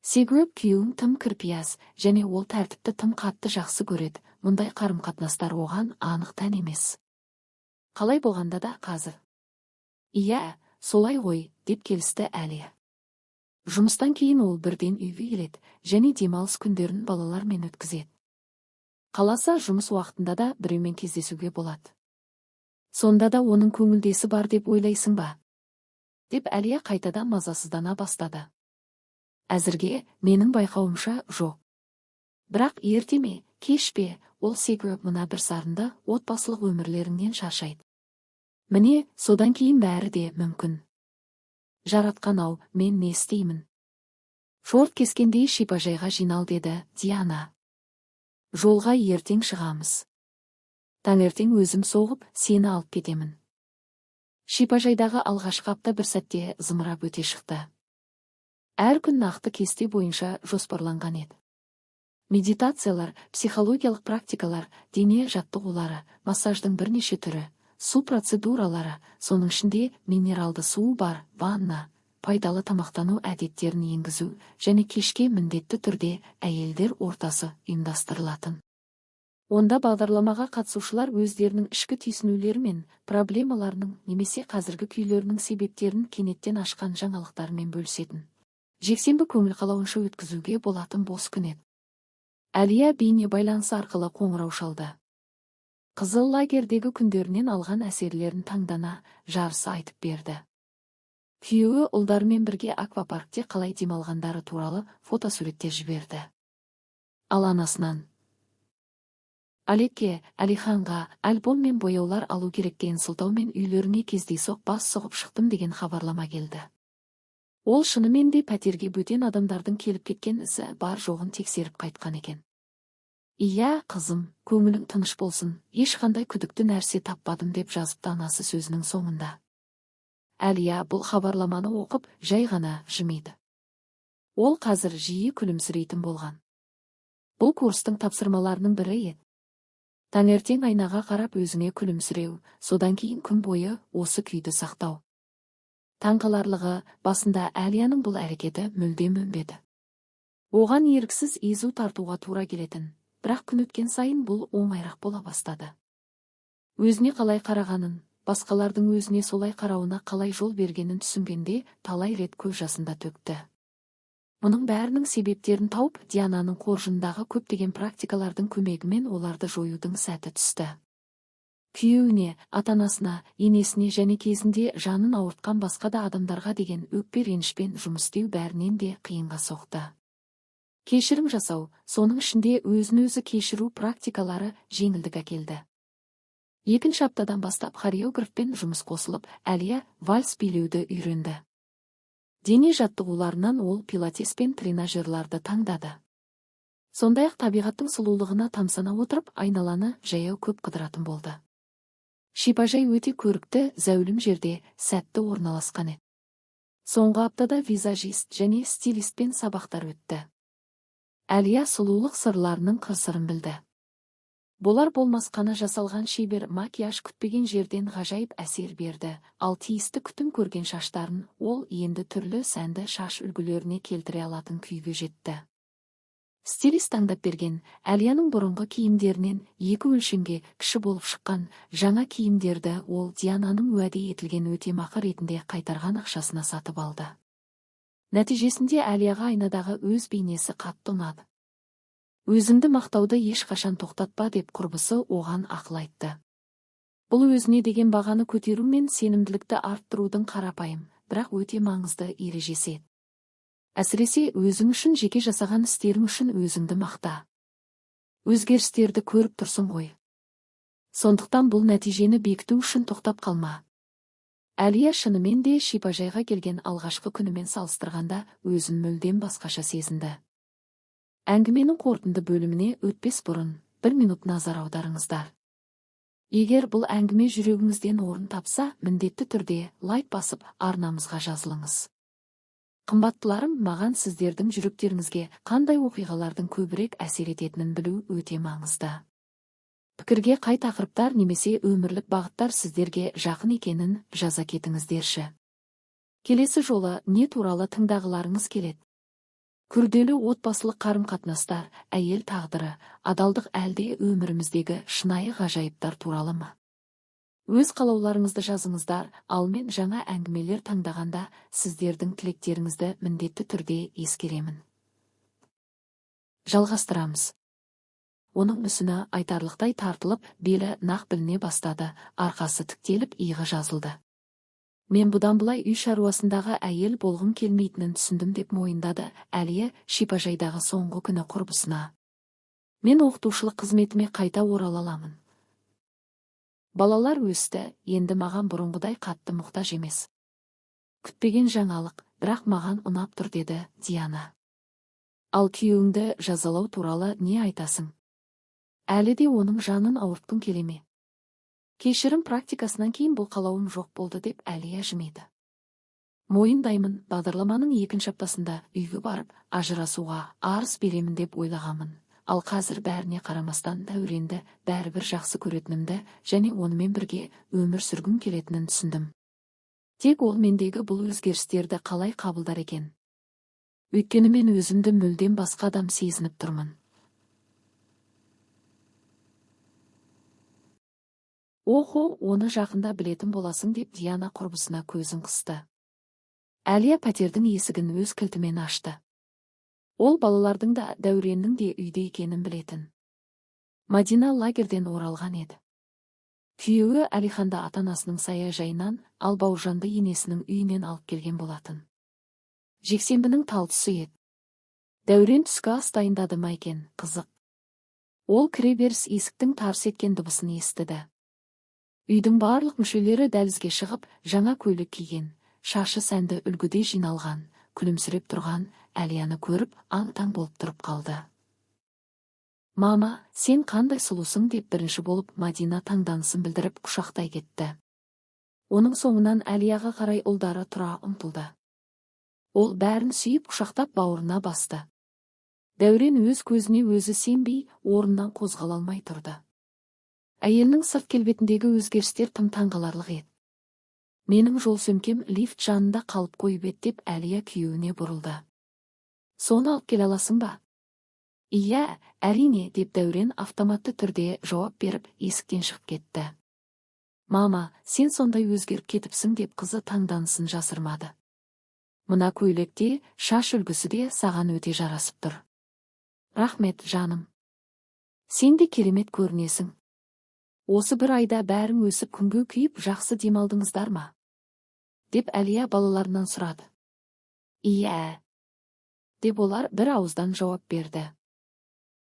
Сегріп күйеуің тым кірпияз және ол тәртіпті тым қатты жақсы көреді. Мұндай қарым-қатынастар оған анық тән емес. Қалай болғанда да қазір. Иә, солай ғой, деп келісті Әлия. Жұмыстан кейін ол бірден үйге келеді және демалыс күндерін балалармен өткізеді. Қаласа, жұмыс уақытында да біреумен кездесуге болады. Сонда да оның көңілдесі бар деп ойлайсың ба? Деп Әлия қайтадан мазасыздана бастады. Әзірге, менің байқауымша, жоқ. Бірақ ерте ме, кеш пе, ол секіріп мына бір сарынды отбасылық өмірлеріңнен шаршайды. Міне, содан кейін бәрі де мүмкін. Жаратқан ау, мен не істеймін? Шорт кескендей шипажайға жинал, деді Диана. Жолға ертең шығамыз. Таңертең өзім соғып, сені алып кетемін. Шипажайдағы алғашқы апта бір сәтте зымырап өте шықты. Әр күн нақты кесте бойынша жоспарланған еді. Медитациялар, психологиялық практикалар, дене жаттығулары, массаждың бірнеше түрі, су процедуралары, соның ішінде минералды суы бар ванна, пайдалы тамақтану әдеттерін енгізу және кешке міндетті түрде әйелдер ортасы ұйымдастырылатын. Онда бағдарламаға қатысушылар өздерінің ішкі түйсінулері мен проблемаларының немесе қазіргі күйлерінің себептерін кенеттен ашқан жаңалықтарымен бөлісетін. Жексенбі көңіл қалауынша өткізуге болатын бос күн еді. Әлия бейне байланысы арқылы қоңырау шалды. Қызыл лагердегі күндерінен алған әсерлерін таңдана жарыса айтып берді. Күйеуі ұлдарымен бірге аквапаркте қалай демалғандары туралы фотосуреттер жіберді. Ал анасынан Алекке, Әлиханға альбом мен бояулар алу керек деген сылтаумен үйлеріне кездейсоқ бас сұғып шықтым деген хабарлама келді. Ол шынымен де пәтерге бөтен адамдардың келіп кеткен ізі бар жоғын тексеріп қайтқан екен. Иә, қызым, көңілің тыныш болсын, ешқандай күдікті нәрсе таппадым, деп жазыпты анасы сөзінің соңында. Әлия бұл хабарламаны оқып, жай ғана жымиды. Ол қазір жиі күлімсірейтін болған. Бұл курстың тапсырмаларының бірі еді. Таңертең айнаға қарап өзіңе күлімсіреу, содан кейін күн бойы осы күйді сақтау. Таңқаларлығы, басында Әлияның бұл әрекеті мүлдем өнбеді. Оған еріксіз езу тартуға тура келетін, бірақ күн өткен сайын бұл оңайырақ бола бастады. Өзіне қалай қарағанын, басқалардың өзіне солай қарауына қалай жол бергенін түсінгенде талай рет көз жасын да төкті. Мұның бәрінің себептерін тауып, Диананың қоржынындағы көптеген практикалардың көмегімен оларды жоюдың сәті түсті. Күйеуіне, ата-анасына, енесіне және кезінде жанын ауыртқан басқа да адамдарға деген өкпе ренішпен жұмыс істеу бәрінен де қиынға соқты. Кешірім жасау, соның ішінде өзін-өзі кешіру практикалары жеңілдік әкелді. Екінші аптадан бастап хореографпен жұмыс қосылып, Әлия вальс билеуді үйренді. Дене жаттығуларынан ол пилатес пен тренажерларды таңдады. Сондай-ақ табиғаттың сұлулығына тамсана отырып, айналаны жаяу көп қыдыратын болды. Шипажай өте көрікті, зәулім жерде сәтті орналасқан еді. Соңғы аптада визажист және стилистпен сабақтар өтті. Әлия сұлулық сырларының қыр-сырын білді. Болар болмас қана жасалған шебер макияж күтпеген жерден ғажайып әсер берді, ал тиісті күтім көрген шаштарын ол енді түрлі сәнді шаш үлгілеріне келтіре алатын күйге жетті. Стилист таңдап берген Әлияның бұрынғы киімдерінен екі өлшемге кіші болып шыққан жаңа киімдерді ол Диананың уәде етілген өтемақы ретінде қайтарған ақшасына сатып алды. Нәтижесінде Әлияға айнадағы өз бейнесі қатты ұнады. Өзіңді мақтауды ешқашан тоқтатпа, деп құрбысы оған ақыл айтты. Бұл өзіне деген бағаны көтеру мен сенімділікті арттырудың қарапайым, бірақ өте маңызды ережесі еді. Әсіресе өзің үшін жеке жасаған істерің үшін өзіңді мақта. Өзгерістерді көріп тұрсың ғой. Сондықтан бұл нәтижені бекіту үшін тоқтап қалма. Әлия шынымен де шипажайға келген алғашқы күнімен салыстырғанда өзін мүлдем басқаша сезінді. Әңгіменің қорытынды бөліміне өтпес бұрын бір минут назар аударыңыздар. Егер бұл әңгіме жүрегіңізден орын тапса, міндетті түрде лайк басып, арнамызға жазылыңыз. Қымбаттыларым, маған сіздердің жүректеріңізге қандай оқиғалардың көбірек әсер ететінін білу өте маңызды. Пікірге қай тақырыптар немесе өмірлік бағыттар сіздерге жақын екенін жаза кетіңіздерші. Келесі жолы не туралы тыңдағыларыңыз келеді? Күрделі отбасылық қарым-қатынастар, әйел тағдыры, адалдық әлде өміріміздегі шынайы ғажайыптар туралы ма? Өз қалауларыңызды жазыңыздар, ал мен жаңа әңгімелер таңдағанда сіздердің тілектеріңізді міндетті түрде ескеремін. Жалғастырамыз. Оның мүсіні айтарлықтай тартылып, белі нақ біліне бастады, арқасы тіктеліп, иығы жазылды. Мен бұдан былай үй шаруасындағы әйел болғым келмейтінін түсіндім, деп мойындады Әлия шипажайдағы соңғы күні құрбысына. Мен оқытушылық қызметіме қайта орала аламын. Балалар өсті, енді маған бұрынғыдай қатты мұқтаж емес. Күтпеген жаңалық, бірақ маған ұнап тұр, деді Диана. Ал күйеуіңді жазалау туралы не айтасың? Әлі де оның жанын ауыртқың келе ме? Кешірім практикасынан кейін бұл қалауым жоқ болды, деп Әлия жымиды. Мойындаймын, бағдарламаның екінші аптасында үйге барып, ажырасуға арыз беремін деп ойлағанмын. Ал қазір бәріне қарамастан Дәуренді бәрібір жақсы көретінімді және онымен бірге өмір сүргім келетінін түсіндім. Тек ол мендегі бұл өзгерістерді қалай қабылдар екен? Өйткені мен өзімді мүлдем басқа адам сезініп тұрмын. Охо, оны жақында білетін боласың, деп Диана құрбысына көзін қысты. Әлия пәтердің есігін өз кілтімен ашты. Ол балалардың да, Дәуреннің де үйде екенін білетін. Мадина лагерден оралған еді. Күйеуі Әлиханды ата-анасының саяжайынан, ал Бауыржанды енесінің үйінен алып келген болатын. Жексенбінің тал түсі еді. Дәурен түскі ас дайындады ма екен, қызық. Ол кіреберіс есіктің тарс еткен дыбысын естіді. Үйдің барлық мүшелері дәлізге шығып, жаңа көйлек киген, шашы сәнді үлгіде жиналған, күлімсіреп тұрған Әлияны көріп, аң-таң болып тұрып қалды. Мама, сен қандай сұлусың, деп бірінші болып Мадина таңданысын білдіріп құшақтай кетті. Оның соңынан Әлияға қарай ұлдары тұра ұмтылды. Ол бәрін сүйіп құшақтап бауырына басты. Дәурен өз көзіне өзі сенбей, орнынан қозғала алмай тұрды. Әйелінің сырт келбетіндегі өзгерістер тым таңғаларлық еді. Менің жол сөмкем лифт жанында қалып қойып еді, деп Әлия күйеуіне бұрылды. Соны алып келе аласың ба? Иә, әрине, деп Дәурен автоматты түрде жауап беріп, есіктен шығып кетті. Мама, сен сондай өзгеріп кетіпсің, деп қызы таңданысын жасырмады. Мына көйлек те, шаш үлгісі де саған өте жарасып тұр. Рахмет, жаным. Сен де керемет көрінесің. Осы бір айда бәрің өсіп, күнге күйіп, жақсы демалдыңыздар ма? Деп Әлия балаларынан сұрады. Иә, деп олар бір ауыздан жауап берді.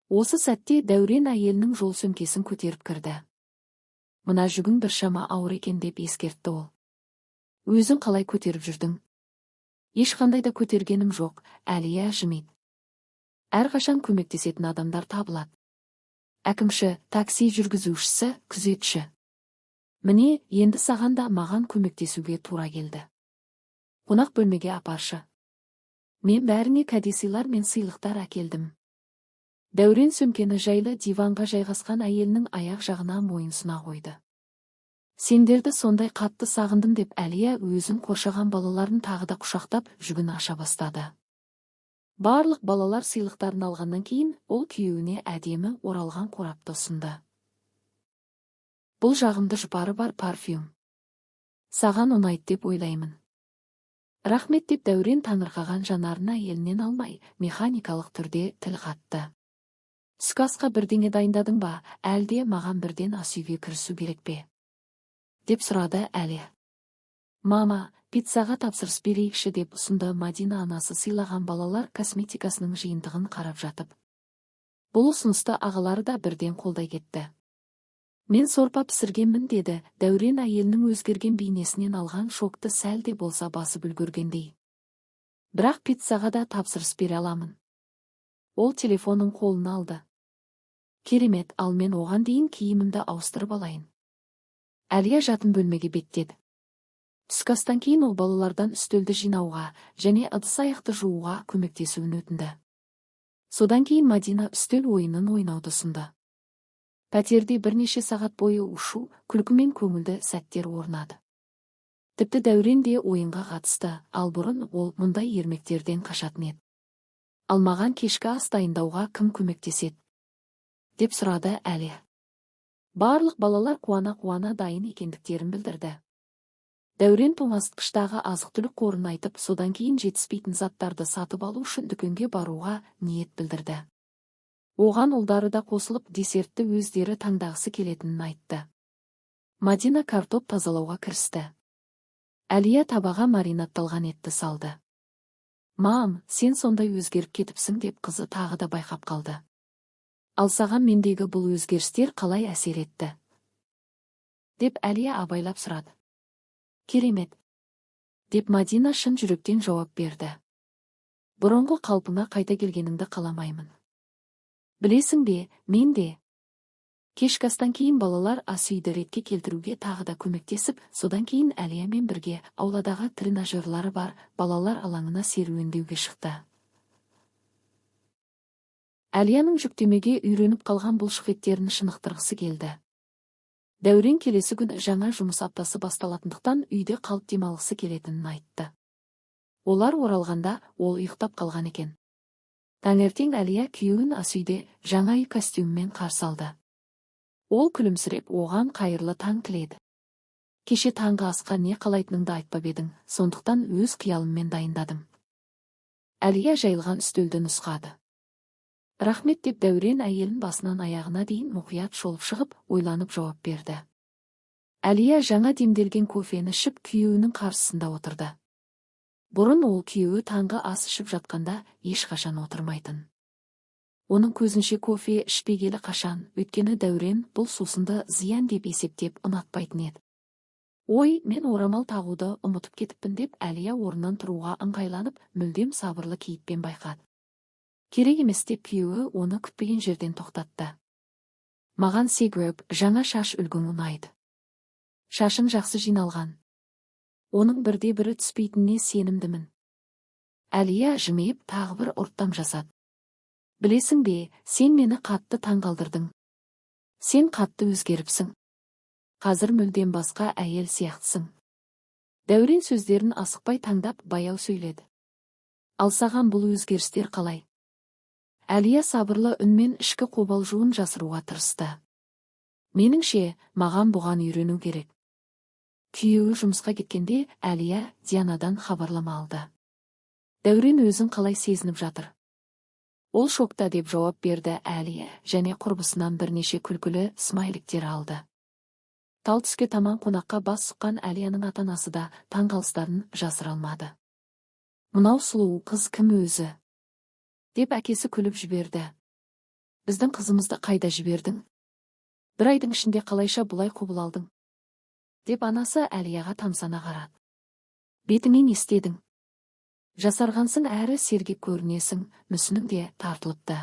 Осы сәтте Дәурен әйелінің жол сөмкесін көтеріп кірді. Мына жүгің біршама ауыр екен, деп ескертті ол. Өзің қалай көтеріп жүрдің? Ешқандай да көтергенім жоқ, Әлия жымиды. Әрқашан көмектесетін адамдар табылады. Әкімші, такси жүргізушісі, күзетші. Міне, енді саған да маған көмектесуге тура келді. Қонақ бөлмеге апаршы. Мен бәріңе кәдесыйлар мен сыйлықтар әкелдім. Дәурен сөмкені жайлы диванға жайғасқан әйелінің аяқ жағына мойынсұна қойды. Сендерді сондай қатты сағындым, деп Әлия өзін қоршаған балаларын тағы да құшақтап, жүгін аша бастады. Барлық балалар сыйлықтарын алғаннан кейін ол күйеуіне әдемі оралған қорапты ұсынды. Бұл жағымды жұпары бар парфюм. Саған ұнайды деп ойлаймын. Рахмет, деп Дәурен таңырқаған жанарын әйелінен алмай, механикалық түрде тіл қатты. Түскі асқа бірдеңе дайындадың ба, әлде маған бірден ас үйге кірісу керек пе? Деп сұрады Әлия. Мама, пиццаға тапсырыс берейікші, деп ұсынды Мадина анасы сыйлаған балалар косметикасының жиынтығын қарап жатып. Бұл ұсынысты ағалары да бірден қолдай кетті. Мен сорпа пісіргенмін, деді Дәурен әйелінің өзгерген бейнесінен алған шокты сәл де болса басып үлгергендей. Бірақ пиццаға да тапсырыс бере аламын. Ол телефонын қолына алды. Керемет, ал мен оған дейін киімімді ауыстырып алайын. Әлия жатын бөлмеге беттеді. Түскі астан кейін ол балалардан үстелді жинауға және ыдыс-аяқты жууға көмектесуін өтінді. Содан кейін Мадина үстел ойынын ойнауды ұсынды. Пәтерде бірнеше сағат бойы у-шу, күлкі мен көңілді сәттер орнады. Тіпті Дәурен де ойынға қатысты, ал бұрын ол мұндай ермектерден қашатын еді. Ал маған кешкі ас дайындауға кім көмектеседі? Деп сұрады Әлия. Барлық балалар қуана-қуана дайын екендіктерін білдірді. Дәурен тоңазытқыштағы азық-түлік қорын айтып, содан кейін жетіспейтін заттарды сатып алу үшін дүкенге баруға ниет білдірді. Оған ұлдары да қосылып, десертті өздері таңдағысы келетінін айтты. Мадина картоп тазалауға кірісті. Әлия табаға маринадталған етті салды. Мам, сен сондай өзгеріп кетіпсің, деп қызы тағы да байқап қалды. Ал саған мендегі бұл өзгерістер қалай әсер етті? Деп Әлия абайлап сұрады. Керемет, деп Мадина шын жүректен жауап берді. Бұрынғы қалпыңа қайта келгеніңді қаламаймын. Білесің бе, мен де. Кешкі астан кейін балалар ас үйді ретке келтіруге тағы да көмектесіп, содан кейін Әлиямен бірге ауладағы тренажерлары бар балалар алаңына серуендеуге шықты. Әлияның жүктемеге үйреніп қалған бұлшықеттерін шынықтырғысы келді. Дәурен келесі күні жаңа жұмыс аптасы басталатындықтан, үйде қалып демалғысы келетінін айтты. Олар оралғанда, ол ұйықтап қалған екен. Таңертең Әлия күйеуін ас үйде жаңа үй костюмімен қарсы алды. Ол күлімсіреп, оған қайырлы таң тіледі. Кеше таңғы асқа не қалайтыныңды айтпап едің, сондықтан өз қиялыммен дайындадым. Әлия жайылған үстелді нұсқады. Рахмет, деп Дәурен әйелін басынан аяғына дейін мұқият шолып шығып, ойланып жауап берді. Әлия жаңа демделген кофені ішіп, күйеуінің қарсысында отырды. Бұрын ол күйеуі таңғы ас ішіп жатқанда ешқашан отырмайтын. Оның көзінше кофе ішпегелі қашан, өйткені Дәурен бұл сусынды зиян деп есептеп, ұнатпайтын еді. Ой, мен орамал тағуды ұмытып кетіппін, деп Әлия орнынан тұруға ыңғайланып, мүлдем сабырлы кейіппен байқады. Керек емес, деп күйеуі оны күтпеген жерден тоқтатты. Маған сегреп жаңа шаш үлгің ұнайды. Шашың жақсы жиналған. Оның бірде бірі түспейтініне сенімдімін. Әлия жымиып, тағы бір ұрттам жасады. Білесің бе, сен мені қатты таңғалдырдың. Сен қатты өзгеріпсің. Қазір мүлдем басқа әйел сияқтысың. Дәурен сөздерін асықпай таңдап, баяу сөйледі. Ал саған бұл өзгерістер қалай? Әлия сабырлы үнмен ішкі қобалжуын жасыруға тырысты. Меніңше, маған бұған үйрену керек. Күйеуі жұмысқа кеткенде Әлия Дианадан хабарлама алды. Дәурен өзін қалай сезініп жатыр? Ол шокта, деп жауап берді Әлия және құрбысынан бірнеше күлкілі смайликтер алды. Тал түске таман қонаққа бас сұққан Әлияның ата-анасы да таңғалыстарын жасыра алмады. «Мынау сұлу қыз кім өзі?» деп әкесі күліп жіберді. «Біздің қызымызды қайда жібердің? Бір айдың ішінде қалайша бұлай құбыла алдың?» деп анасы Әлияға тамсана қарады. «Бетіңе не істедің? Жасарғансың әрі сергек көрінесің, мүсінің де тартылыпты».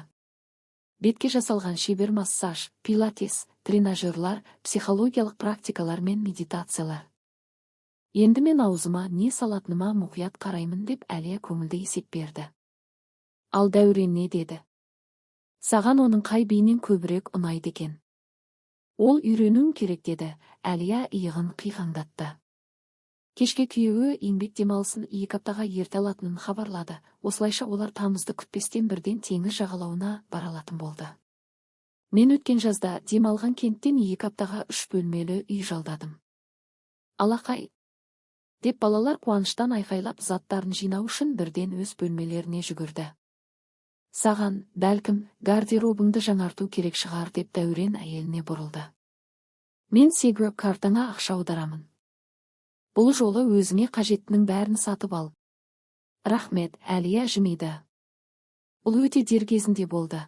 Бетке жасалған шебер массаж, пилатес, тренажерлар, психологиялық практикалар мен медитациялар. Енді мен аузыма не салатыныма мұқият қараймын, деп Әлия көңілді есеп берді. Ал Дәурен не деді? Саған оның қай бейнең көбірек ұнайды екен? Ол үйренуің керек, деді Әлия, иығын қиқаңдатты. Кешке күйеуі еңбек демалысын 2 аптаға ерте алатынын хабарлады. Осылайша олар тамызды күтпестен бірден теңіз жағалауына бара алатын болды. Мен өткен жазда демалған кенттен 2 аптаға үш бөлмелі үй жалдадым. Алақай! Деп балалар қуаныштан айқайлап, заттарын жинау үшін бірден өз бөлмелеріне жүгірді. Саған, бәлкім, гардеробыңды жаңарту керек шығар, деп Дәурен әйеліне бұрылды. Мен Сигро картаңа ақша аударамын. Бұл жолы өзіңе қажеттінің бәрін сатып ал. Рахмет, Әлия жымиды. Бұл өте дер кезінде болды.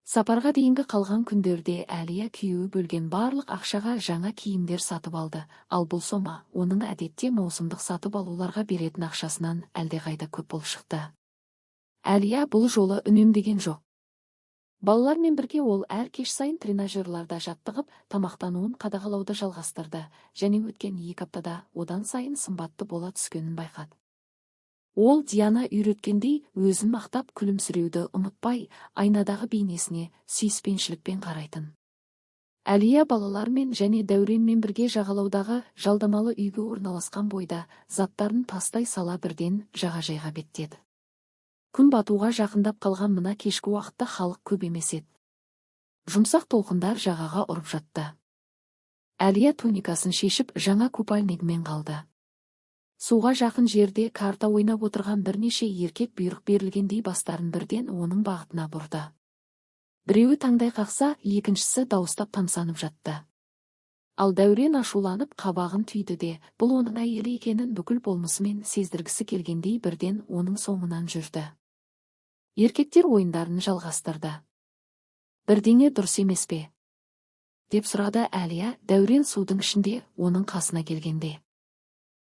Сапарға дейінгі қалған күндерде Әлия күйеуі бөлген барлық ақшаға жаңа киімдер сатып алды, ал бұл сома оның әдетте маусымдық сатып алуларға беретін ақшасынан әлдеқайда көп болып шықты. Әлия бұл жолы үнемдеген жоқ. Балалармен бірге ол әр кеш сайын тренажерларда жаттығып, тамақтануын қадағалауды жалғастырды және өткен 2 аптада одан сайын сымбатты бола түскенін байқады. Ол Диана үйреткендей өзін мақтап күлімсіреуді ұмытпай, айнадағы бейнесіне сүйіспеншілікпен қарайтын. Әлия балалармен және Дәуренмен бірге жағалаудағы жалдамалы үйге орналасқан бойда заттарын тастай сала бірден жағажайға беттеді. Күн батуға жақындап қалған мына кешкі уақытта халық көп емес еді. Жұмсақ толқындар жағаға ұрып жатты. Әлия туникасын шешіп, жаңа купальнигімен қалды. Суға жақын жерде карта ойнап отырған бірнеше еркек бұйрық берілгендей бастарын бірден оның бағытына бұрды. Біреуі таңдай қақса, екіншісі дауыстап тамсанып жатты. Ал Дәурен ашуланып қабағын түйді де, бұл оның әйелі екенін бүкіл болмысымен сездіргісі келгендей бірден оның соңынан жүрді. Еркектер ойындарын жалғастырды. «Бірдеңе дұрыс емес пе?» деп сұрады Әлия Дәурен судың ішінде оның қасына келгенде.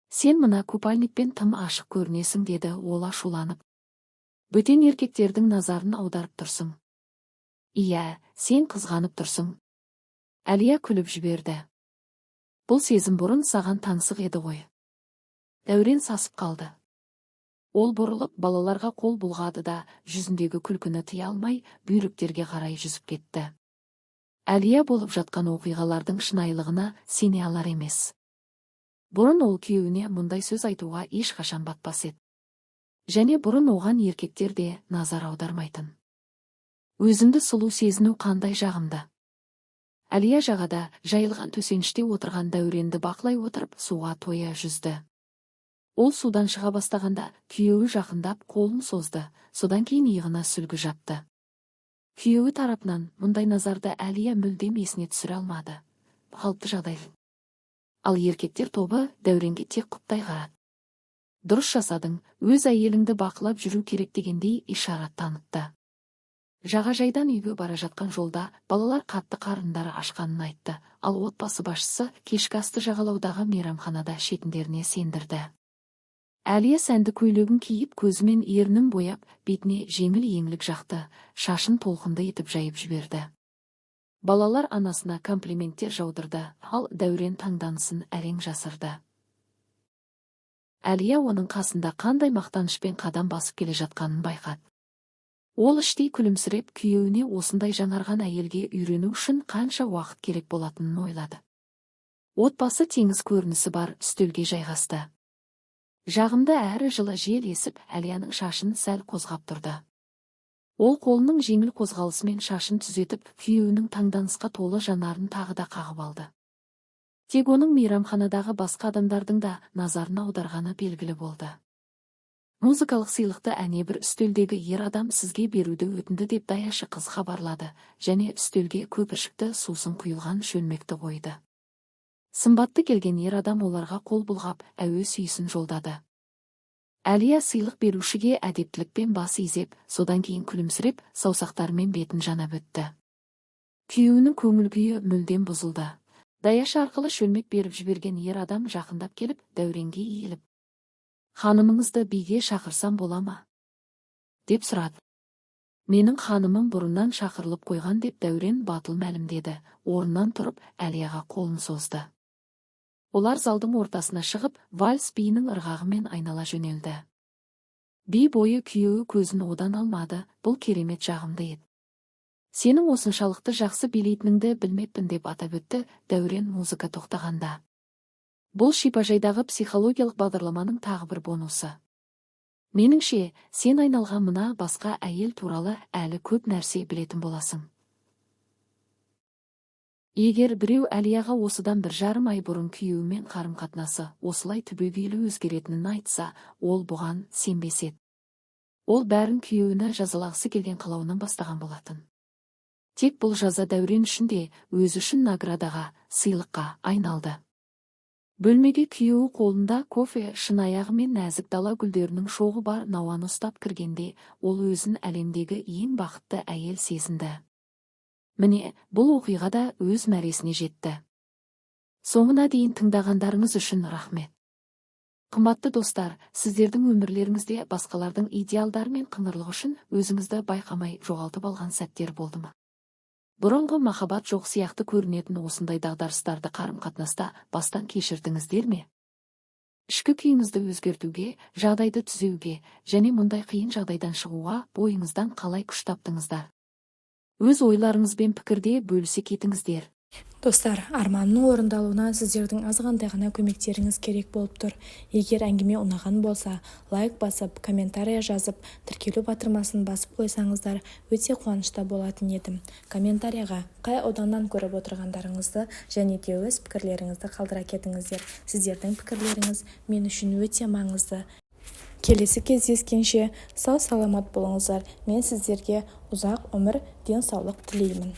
«Сен мына купальникпен тым ашық көрінесің, – деді ол ашуланып. – Бөтен еркектердің назарын аударып тұрсың». «Иә, сен қызғанып тұрсың», – Әлия күліп жіберді. «Бұл сезім бұрын саған таңсық еді ғой». Дәурен сасып қалды. Ол бұрылып, балаларға қол бұлғады да, жүзіндегі күлкіні тыя алмай, бүйректерге қарай жүзіп кетті. Әлия болып жатқан оқиғалардың шынайылығына сене алар емес. Бұрын ол күйеуіне мұндай сөз айтуға ешқашан батпас еді. Және бұрын оған еркектер де назар аудармайтын. Өзіңді сұлу сезіну қандай жағымды. Әлия жағада жайылған төсеніште отырған Дәуренді бақылай отырып, суға тоя жүзді. Ол судан шыға бастағанда күйеуі жақындап қолын созды, содан кейін иығына сүлгі жапты. Күйеуі тарапынан мұндай назарды Әлия мүлдем есіне түсіре алмады. Қалыпты жағдай. Ал еркектер тобы Дәуренге тек құптай қарады. Дұрыс жасадың, өз әйеліңді бақылап жүру керек дегендей ишарат танытты. Жағажайдан үйге бара жатқан жолда балалар қатты қарындары ашқанын айтты, ал отбасы басшысы кешкі асты жағалаудағы мейрамханада ішетіндеріне сендірді. Әлия сәнді көйлегін киіп, көзі мен ернін бояп, бетіне жеңіл еңлік жақты, шашын толқынды етіп жайып жіберді. Балалар анасына комплименттер жаудырды, ал Дәурен таңданысын әрең жасырды. Әлия оның қасында қандай мақтанышпен қадам басып келе жатқанын байқады. Ол іштей күлімсіреп, күйеуіне осындай жаңарған әйелге үйрену үшін қанша уақыт керек болатынын ойлады. Отбасы теңіз көрінісі бар үстелге жайғасты. Жағымды әрі жылы жел есіп, Әлияның шашын сәл қозғап тұрды. Ол қолының жеңіл қозғалысымен шашын түзетіп, күйеуінің таңданысқа толы жанарын тағы да қағып алды. Тек оның мейрамханадағы басқа адамдардың да назарын аударғаны белгілі болды. Музыкалық сыйлықты әнебір үстелдегі ер адам сізге беруді өтінді, деп даяшы қыз хабарлады және үстелге көпіршікті сусын құйылған шөлмекті қойды. Сымбатты келген ер адам оларға қол бұлғап, әуе сүйісін жолдады. Әлия сыйлық берушіге әдептілікпен бас изеп, содан кейін күлімсіреп, саусақтарымен бетін жанап өтті. Күйеуінің көңіл күйі мүлдем бұзылды. Даяшы арқылы шөлмек беріп жіберген ер адам жақындап келіп, Дәуренге иіліп: «Ханымыңызды биге шақырсам бола ма?» – деп сұрады. «Менің ханымым бұрыннан шақырылып қойған», – деп Дәурен батыл мәлімдеді. Орнынан тұрып, Әлияға қолын созды. Олар залдың ортасына шығып, вальс биінің ырғағымен айнала жөнелді. Би бойы күйеуі көзін одан алмады. Бұл керемет жағымды еді. «Сенің осыншалықты жақсы билейтініңді білмеппін», – деп атап өтті Дәурен музыка тоқтағанда. Бұл шипажайдағы психологиялық бағдарламаның тағы бір бонусы. Меніңше, сен айналған мына басқа әйел туралы әлі көп нәрсе білетін боласың. Егер біреу Әлияға осыдан 1,5 ай бұрын күйеуімен қарым-қатынасы осылай түбегейлі өзгеретінін айтса, ол бұған сенбес еді. Ол бәрін күйеуіні жазалағысы келген қалауынан бастаған болатын. Тек бұл жаза Дәурен үшін де, өзі үшін наградаға, сыйлыққа айналды. Бөлмеге күйеуі қолында кофе шыныаяғы мен нәзік дала гүлдерінің шоғы бар науаны ұстап кіргенде, ол өзін әлемдегі ең бақытты әйел сезінді. Міне, бұл оқиға да өз мәресіне жетті. Соңына дейін тыңдағандарыңыз үшін рахмет. Қымбатты достар, сіздердің өмірлеріңізде басқалардың идеалдары мен қыңырлығы үшін өзіңізді байқамай жоғалтып алған сәттер болды ма? Бұрынғы махаббат жоқ сияқты көрінетін осындай дағдарыстарды қарым-қатынаста бастан кешірдіңіздер ме? Ішкі күйіңізді өзгертуге, жағдайды түзеуге және мұндай қиын жағдайдан шығуға бойыңыздан қалай күш таптыңыздар? Өз ойларыңызбен пікірде бөлісе кетіңіздер. Достар, арманымның орындалуына сіздердің азғантай ғана көмектеріңіз керек болып тұр. Егер әңгіме ұнаған болса, лайк басып, комментария жазып, тіркелу батырмасын басып қойсаңыздар, өте қуанышта болатын едім. Комментарияға қай ауданнан көріп отырғандарыңызды және де өз пікірлеріңізді қалдыра кетіңіздер. Сіздердің пікірлеріңіз мен үшін өте маңызды. Келесі кездескенше сау-саламат болыңыздар! Мен сіздерге ұзақ өмір, денсаулық тілеймін.